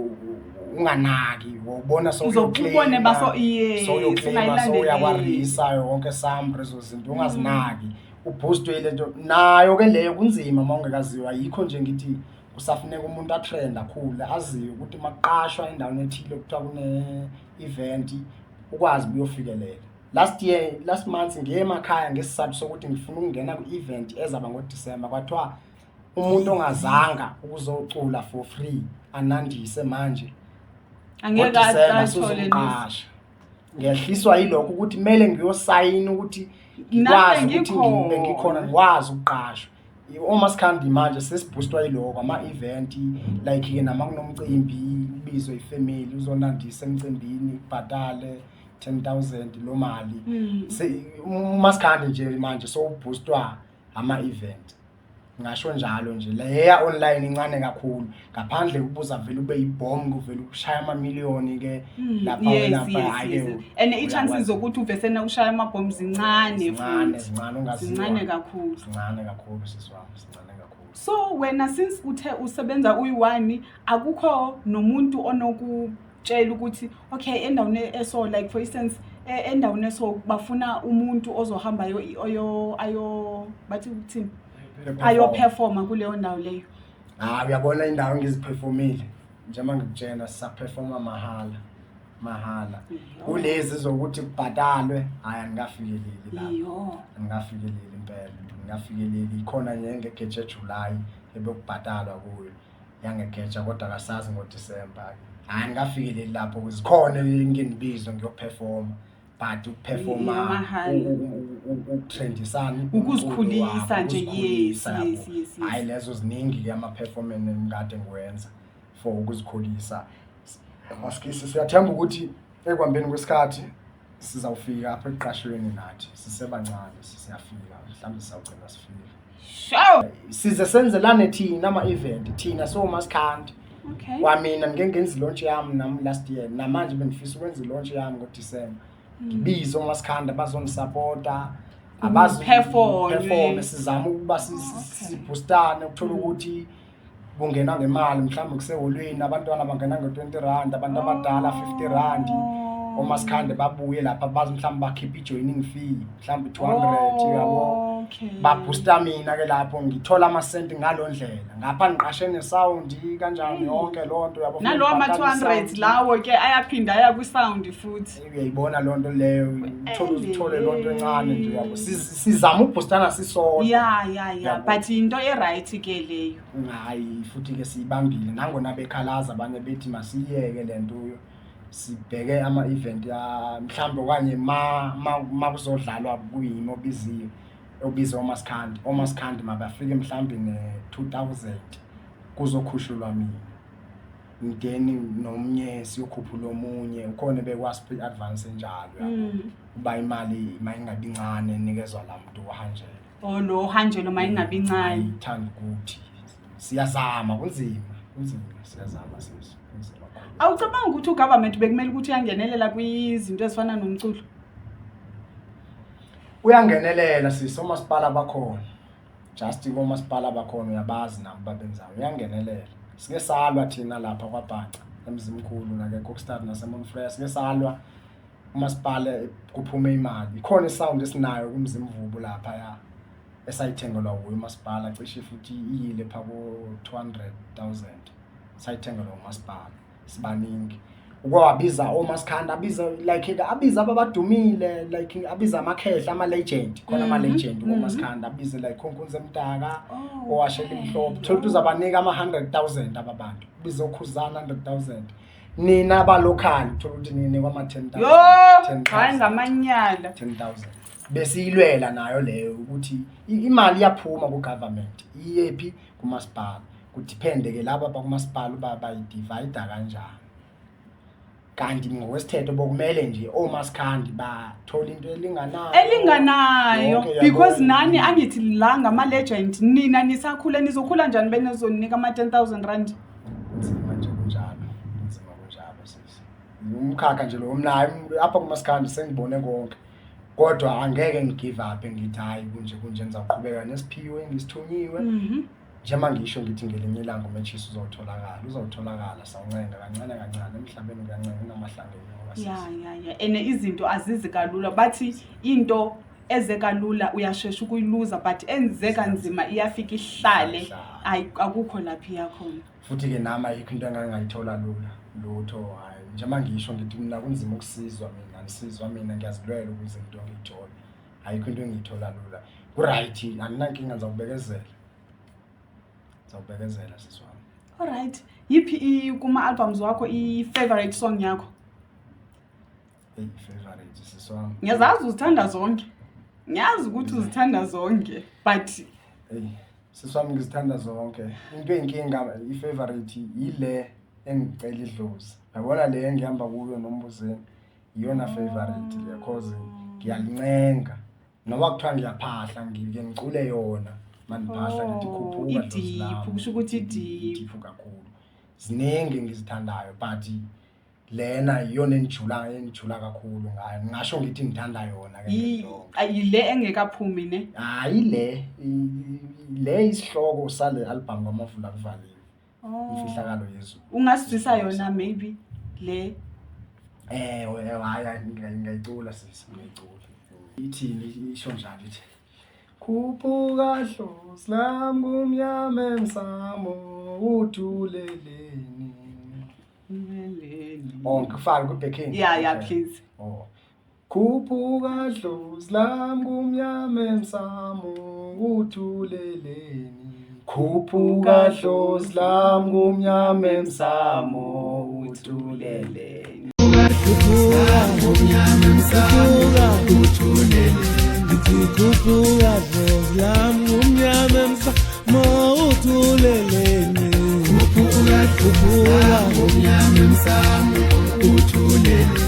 unganaki wobona. Uzobone yes, Sowuyoclaima, ungayilandeleli. sowuyakwarisa yonke sambre, ezo zinto ungazinaki, uboostwe ile nto nayo ke leyo. Kunzima uma ungekaziwa. Yikho nje ngithi kusafuneka umuntu atrend, akhule, aziwe ukuthi uma kuqashwa endaweni ethile kuthiwa kune-event, ukwazi ukuyofikelela. Last year, last month, ngiye emakhaya ngesizathu sokuthi ngifuna ukungena kwi-event ezaba ngoDisemba. Kwathiwa umuntu ongazanga ukuzocula for free anandise manje Angeke ngoDisemba athole. sizomqasha. Ngehliswa yilokho ukuthi kumele ngiyosayina ukuthi ngikwazi Nami ukuthi ngibe ngikhona. ngikhona, ngikwazi ukuqashwa. Omaskandi manje sesiboostwa yiloko, ama-event, like-ke nama kunomcimbi ubizwe ifamily uzonandisa emcimbini, kubhadale 10 000 lo mali. Umaskandi nje manje sowuboostwa ama-event, ngasho njalo nje. Leya online incane kakhulu, ngaphandle kubuza vele ube yibhomb, kuvele ushaya amamiliyoni ke lapha. Lapha hhayi-ke, And i-chances uyakwazi. zokuthi uvesena ushaya amabhomu zincane. Zincane. Futhi Zincane, ungaziwa. Zincane kakhulu. Zincane kakhulu sisi wami, zincane kakhulu. So wena, since uthe usebenza uyi-one, akukho nomuntu onokutshela ukuthi okay, endaweni eso, like for instance, endaweni eso bafuna umuntu ozohamba ayo bathi ukuthini, ayoperforma kuleyo ndawo leyo? Hayi, uyabona indawo engiziperformile, njengoba ngikutshela, sisaperforma mahhala mahhala. Kulezi zokuthi kubhatalwe, hhayi, angikafikeleli lapho. Angikafikeleli impela, angikafikeleli. Ikhona nje engegeje July ebekubhatalwa kuyo yangegeja, kodwa kasazi ngoDisemba. Hhayi, angikafikeleli lapho. Zikhona engike ngibizwe ngiyoperforma, but ukuperforma Yamahhala. ukutrendisana Ukuzikhulisa nje, yes, ukuzikhulisa, yabo. yes. Hhayi, lezo ziningi-ke ama-performance engikade ngiwenza for ukuzikhulisa. Masikisi, siyathemba ukuthi ekuhambeni kwesikhathi sizawufika apha ekuqashweni nathi. Sisebancane, sisiyafika, mhlawumbe sizawugcina sifika. Size senzelane thina ama-event, thina somaskandi. Kwamina ngike ngenza ilaunch yami nami last year, namanje bengifisa ukwenza ilaunch yami ngoDisemba, ngibize omaskandi abazongisapota, Performe. performe, sizame ukuba siboostane. Ukuthola ukuthi kungena ngemali, mhlawumbe kuseholweni, abantwana bangena nge-R20, abantu abadala R50. Omaskandi babuye lapha bazi mhlawumbe bakhiphe i-joining fee, mhlawumbe 200, uyabo. Okay. Babhusta mina ke lapho, ngithola amasenti ngalo ndlela, ngapha ngiqashe ne-sound kanjani, yonke loo nto, yabo. Nalowo ama-200 lawo ke ayaphinda aya kwi-sound futhi. Uyayibona loo nto leyo, uthole uzithole loo nto encane nje, yabo. Sizama ukubhustana sisodwa. Ya. Yabo. But into e-right ke leyo. Hayi, futhi-ke siyibambile, nangona bekhalaza abanye bethi masiyiyeke le nto, sibheke ama-event ya mhlawumbe, okanye ma kuzodlalwa kuyimi obiziwe, obize omaskandi, omaskandi mabafike mhlawumbe ne-2000, kuzokhushulwa mina, then nomnye siyokhuphula omunye ukhona bekwazi i-advance enjalo, yabo. Uba imali mayingabi incane enikezwa la muntu ohanjelwe. Oh, lo ohanjelwe mayingabi incane. Ithanda ukuthi siyazama, kunzima, kunzima, siyazama sisi, kunzima kakhulu. Awucabanga ukuthi ugovernment bekumele ukuthi uyangenelela kwizinto ezifana nomculo? Uyangenelela sisi, omasipala bakhona, just komasipala bakhona, uyabazi nabo babenzayo, uyangenelela. Sike salwa thina lapha kwaBhaca, eMzimkhulu, nake Kokstad, naseMount Frere, sike salwa umasipala kuphume imali. Ikhona isound esinayo kuMzimvubu lapha ya esayithengelwa wuye umasipala, cishe futhi iyile pha ko 200,000, sayithengelwa umasipala sibaningi. Ukwabiza omaskandi, abiza like abiza ababadumile, like abiza amakhehla, ama-legend khona, ama-legend komaskandi, abize like oNkunzi Emdaka, owashela imhlophe, thola ukuthi uzabanika ama-100,000 aba bantu, ubize oKhuzana 100,000, nina abalocal thola ukuthi ninikwa ama-10,000. Yo, hayi, ngamanyala. 10,000 besiyilwela nayo leyo, ukuthi imali iyaphuma ku-government iyephi kumasipala, kudiphende ke laba bakumasipala uba bayidivayida kanjani. Kanti ngokwesithetho bokumele nje omaskandi bathole into elinganayo. Elinganayo. Yonke, yabo. Because nani angithi la ngama-legend, nina nisakhula, nizokhula njani benizonika ama-10,000 rand? Kunzima nje kunjalo, kunzima kunjalo sisi, umkhakha nje lo mnayo apha kumaskandi sengibone konke, kodwa angeke ngigive up, ngithi hayi, kunje kunje, ngizawuqhubeka nesiphiwe engisithunyiwe. Njengoba ngisho ngithi ngelinye ilanga umetshisi uzawutholakala, uzawutholakala, sawuncenga kancane kancane emhlabeni, kuyancenga kunamahlanga enyoka. Ya, and izinto azizi kalula. Bathi into eze kalula uyashesha ukuyiluza, but enze kanzima iyafika ihlale. Ihlale. Ayi, akukho lapho iyakhona. Futhi-ke nami ayikho into engangayithola lula, lutho, hhayi. Njengoba ngisho ngithi mina kunzima ukusizwa mina, angisizwa mina, ngiyazilwela ukuze into ngiyithole. Ayikho into engiyithola lula. Ku-right, andinankinga, ngizawubekezela, ngizawubekezela sisi wami. Alright, yiphi kuma-albums wakho i-favorite song yakho? Eyi, favorite sisi wami. Ngiyazazi uzithanda zonke, ngiyazi ukuthi uzithanda zonke, but Eyi sisi wami, ngizithanda zonke. Into eyinkinga, i-favorite yile engicela idlozi, yabona le engihamba kuyo nombuzeni, iyona favorite le, cause ngiyalincenga noma kuthiwa ngiyaphahla, ngike ngicule yona maniphahla, ngithi Oh, khuphuka dlozi i-deep, lami. kusho ukuthi i-deep. I-deep kakhulu. Ziningi engizithandayo, but lena iyona enijula kakhulu ngayo, ngingasho ngithi ngithanda yona ke ngelonke. Yile engekaphumi ne? Hayi, le le isihloko sale album kaMavula Kuvaliwe, Imfihlakalo Yezulu. Ungasizwisa yona maybe le? Ewe, ewe, hayi hayi, ngingayicula sisi, ngingayicula. Ithini, isho njalo, ithi: Khuphuka dlozi lami kumnyama emsamo uthuleleni. Oh, ngifake kwi-backing. Yeah, Okay. please. Oh. Khuphuka dlozi lami kumnyama emsamo uthuleleni. Khuphuka dlozi lami kumnyama emsamo uthuleleni. Kumnyama emsamo uthuleleni. Ngithi khuphuka dlozi lami kumnyama emsamo uthuleleni. Khuphuka dlozi lami kumnyama emsamo uthuleleni.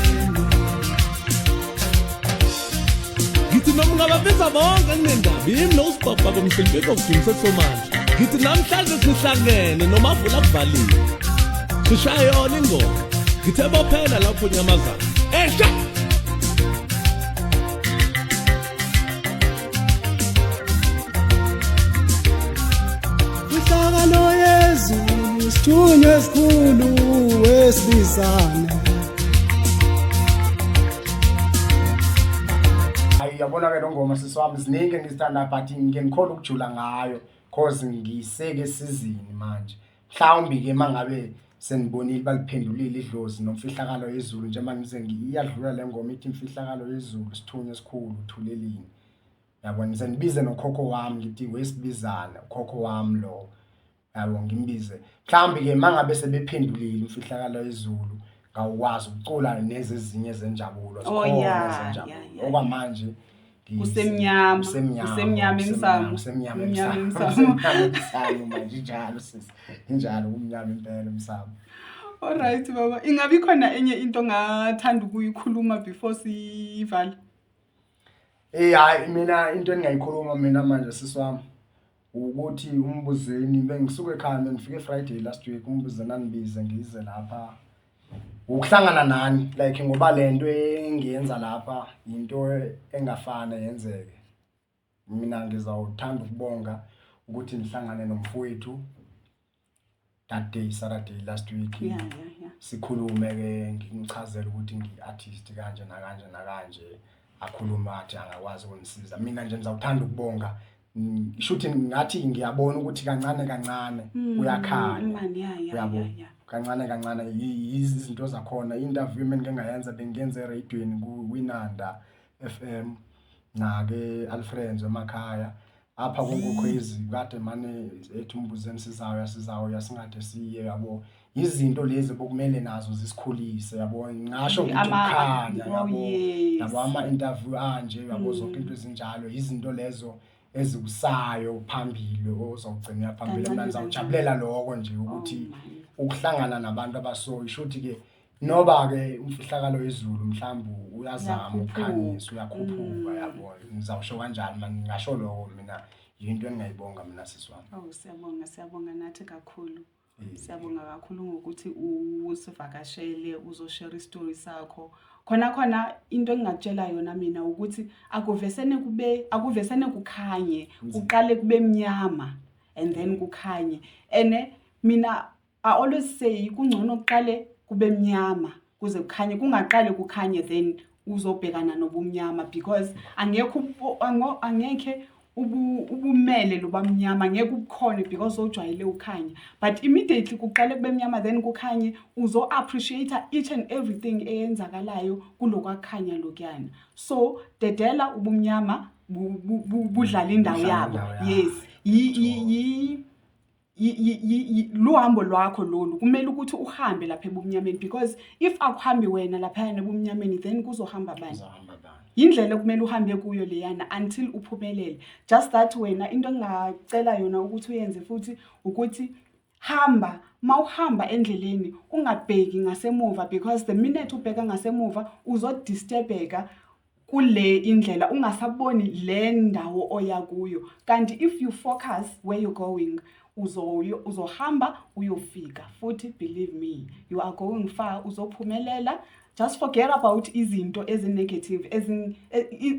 Ngithi noma ungababiza bonke kunendaba, yimi lo usibhabha komhlimpiko kudumise somandla. Ngithi namhlanje sihlangene noMavula Kuvaliwe, sishaya yona ingoma. Ngithe bophela lapho nyamazana esha. Inhlakano yezulu, isithunywa esikhulu esibizane. Hayi. Yabona ke lo ngoma, sisi wami, ziningi engizithandayo, but ngike ngikhona ukujula ngayo cause ngiseke esizini manje. Mhlawumbi ke mangabe senibonile baliphendulile idlozi nomfihlakalo yezulu, njengoba ngize iyadlula le ngoma ithi imfihlakalo yezulu, sithunywa esikhulu thulelini, yabona. Ngize ngibize nokhokho wami, ngithi wesibizana ukhokho wami lo, yabo, ngimbize. Mhlawumbi ke mangabe sebephendulile imfihlakalo yezulu, ngawukwazi ukucula nezezinye zenjabulo. Oh, zikhona zenjabulo. Okwamanje Kusemnyama, kusemnyama, kusemnyama emsamo. Kusemnyama Kumnyama emsamo, emsamo. kusemnyama emsamo manje, injalo sisi, injalo, kumnyama impela emsamo. Alright baba, ingabi khona enye into ongathanda ukuyikhuluma before sivale? Hayi, mina into engingayikhuluma mina manje, sisi wami, ukuthi umbuzeni bengisuka ekhaya, bengifike Friday last week, umbuzeni angibize ngize lapha ukuhlangana nani, like ngoba lento engiyenza lapha into engafane yenzeke. Mina ngizawuthanda ukubonga ukuthi nihlangane nomfowethu that day, Saturday last week. Sikhulume ke, ngimchazele ukuthi ngi-artist kanje nakanje nakanje, akhuluma athi angakwazi ukungisiza. Mina nje ngizawuthanda ukubonga. Shuthi ngathi ngiyabona ukuthi kancane kancane kuyakhanya. Man, yeah, Uyabo, kancane kancane izinto zakhona. I-interview mina ngike ngayenza, bengiyenze eradiweni ku-Winanda FM nake Alfreds emakhaya apha konkokhwezi, kade mane ethi umbuzeni sizawuya, sizawuya, singade siye, yabo. Izinto lezi bokumele nazo zisikhulise, yabo, ngingasho ngithi ukukhanya, yabo. Yabo, ama-interview anje, yabo, zonke into ezinjalo, izinto lezo ezikusayo phambili, ozawugcina phambili. Mina Kancane. ngizawujabulela lokho nje ukuthi Oh, man. ukuhlangana nabantu abaso, isho ke noba ke umfihlakalo wezulu mhlawumbe uyazama Uyakhuphuka. ukukhanyisa, uyakhuphuka, yabo. Ngizawusho kanjani manje, ngingasho lokho mina, yinto engingayibonga mina, sisi wami. Oh, siyabonga, siyabonga nathi kakhulu. Siyabonga kakhulu ngokuthi usivakashele, uzoshare isitori sakho. Khona khona into engingakutshela yona mina ukuthi akuvesene kukhanye, kuqale kube mnyama and then kukhanye. Ene mina I always say kungcono kuqale kube mnyama kuze kukhanye, kungaqale kukhanye then uzobhekana nobumnyama, because angekho ubumele lobamnyama, ngeke ubukhone because ojwayele ukhanya. But immediately kuqale kube mnyama then kukhanye, uzo appreciate each and everything eyenzakalayo kulokwakhanya lokuyana. So dedela ubumnyama budlala indawo Budlala yabo. indawo yabo. Yes, luhambo lwakho lolu, kumele ukuthi uhambe lapha ebumnyameni, because if akuhambi wena lapha ebumnyameni, then kuzohamba bani? Kuzohamba bani? Indlela okumele uhambe kuyo leyana until uphumelele. Just that wena into engingacela yona ukuthi uyenze futhi ukuthi hamba, mawuhamba endleleni ungabheki ngasemuva, because the minute ubheka ngasemuva uzodisturbeka kule indlela, ungasaboni le ndawo oya kuyo. Kanti if you focus where you're going, uzohamba uyofika. Futhi believe me, you are going far, uzophumelela. Just forget about izinto ezi-negative,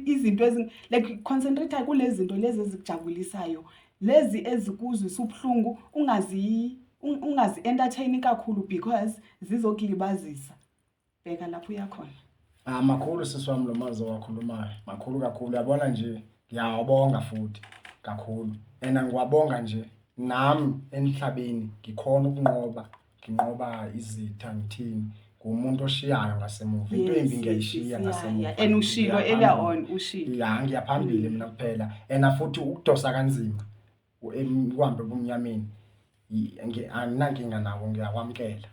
izinto like concentrate kulezi zinto lezi ezikujabulisayo, lezi ezikuzwisa ubuhlungu ungazi entertain kakhulu because zizokulibazisa. Bheka lapho uyakhona. Ah, makhulu sisi wami lo mazwi owakhulumayo, makhulu kakhulu. Uyabona nje, ngiyawabonga futhi kakhulu, and ngiwabonga nje nami emhlabeni ngikhona ukunqoba, nginqoba izitha, ngithini, ngumuntu oshiyayo ngasemuva into embi, ngiyayishiya ngasemuva. And ushilo Ngiya earlier phambili. on, ushilo. Ya, ngiya phambili mina kuphela, and futhi ukudosa kanzima kuhambe ebumnyameni, anginankinga nako, ngiyakwamukela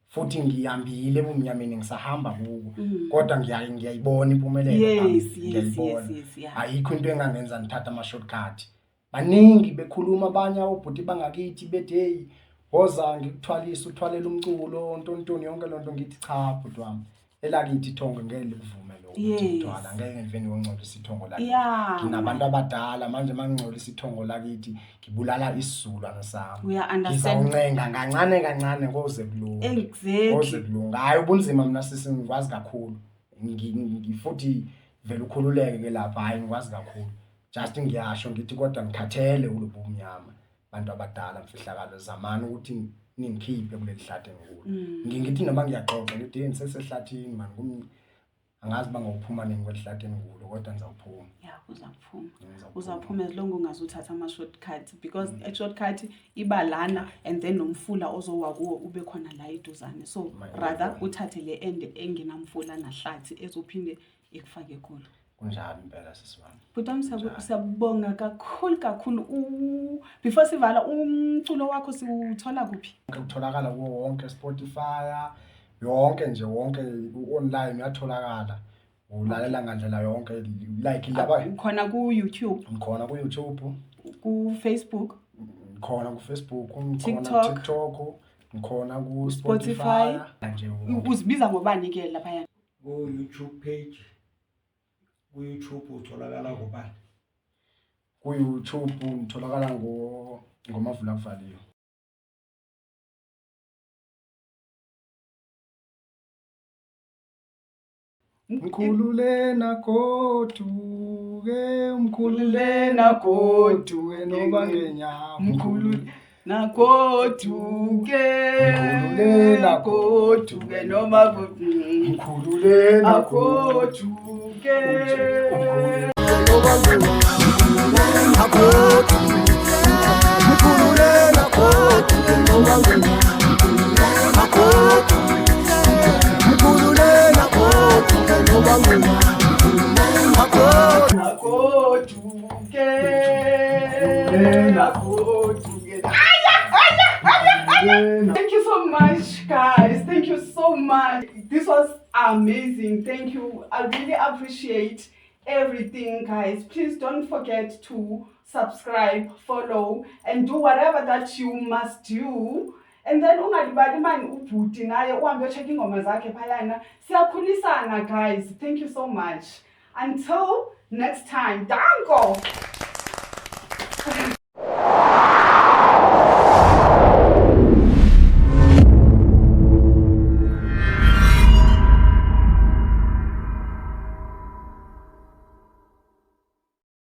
futhi ngihambile ebumnyameni, ngisahamba kuko, kodwa ngiyayibona impumelelo phambili, ngiyayibona. Yes, yeah. Ayikho into engangenza ngithathe ama-shortcut. Baningi bekhuluma abanye obhuti bangakithi bethi, "Hey, woza ngikuthwalise, uthwalele umculo, ntontoni," yonke loo nto. Ngithi, "Cha bhuti wami, elakithi ithongo ngeke likuvume lokho ukuthi ngithwala, ngeke ngivele ngiyongcolisa ithongo lakithi. Nginabantu abadala manje, uma ngingcolisa ithongo lakithi ngibulala isizukulwane sami." Uya understand. Ngizawuncenga kancane kancane koze kulunge. Koze kulunge. Hhayi, ubunzima mina sisi ngikwazi kakhulu. Futhi vele ukhululeke ke lapha, hhayi, ngikwazi kakhulu. Just ngiyasho ngithi kodwa ngikhathele kulobu bumnyama. Bantu abadala, mfihlakalo, zamani ukuthi ningikhiphe kuleli hlathi engikulo. Ngithi noma ngiyaxoxa ngithi, "Hey, ngisesehlathini man, Angazi uba ngawuphuma nini kweli hlathi endikulo, kodwa ndizawuphuma. Ya, uzaphuma. Ndizawuphuma. Uzaphuma as long ungazuthatha ama-shortcut, because i-shortcut iba lana and then nomfula ozowa kuwo ube khona la eduzane, so rather uthathe le end engenamfula nahlathi ezophinde ikufake kulo. Kunjalo impela, sisi wami. Bhuti wami, siyabonga kakhulu kakhulu. Before sivala, umculo wakho siwuthola kuphi? Kutholakala kuwo wonke Spotify, yonke nje, wonke u-online uyatholakala, ulalela ngandlela yonke, like laba. Khona ku-YouTube? Ngikhona ku-YouTube. Ku-Facebook? Ngikhona ku-Facebook, ngikhona TikTok. TikTok, ngikhona Spotify. ku-Spotify nje wonke. Uzibiza ngobani-ke laphayana? Ku-YouTube page, ku-YouTube utholakala ngobani? Ku-YouTube ngitholakala ngoMavula Kuvaliwe. Mkhulule nagoduke, umkhulule nagoduke noba ngenyawo. Mkhulu nagoduke. Mkhulule nagoduke noma Mkhulule nagoduke. Agoduke. Mkhulule nagoduke noba agoduke, mkhulule nagoduke noba agoduke. Agoduke, agoduke. Thank you so much, guys. Thank you so much. This was amazing. Thank you. I really appreciate everything, guys. Please don't forget to subscribe, follow, and do whatever that you must do. And then ungalibali mani ubhuti naye uhambe uyo-check ingoma zakhe phayana. Siyakhulisana, guys. Thank you so much. Until next time. Danko.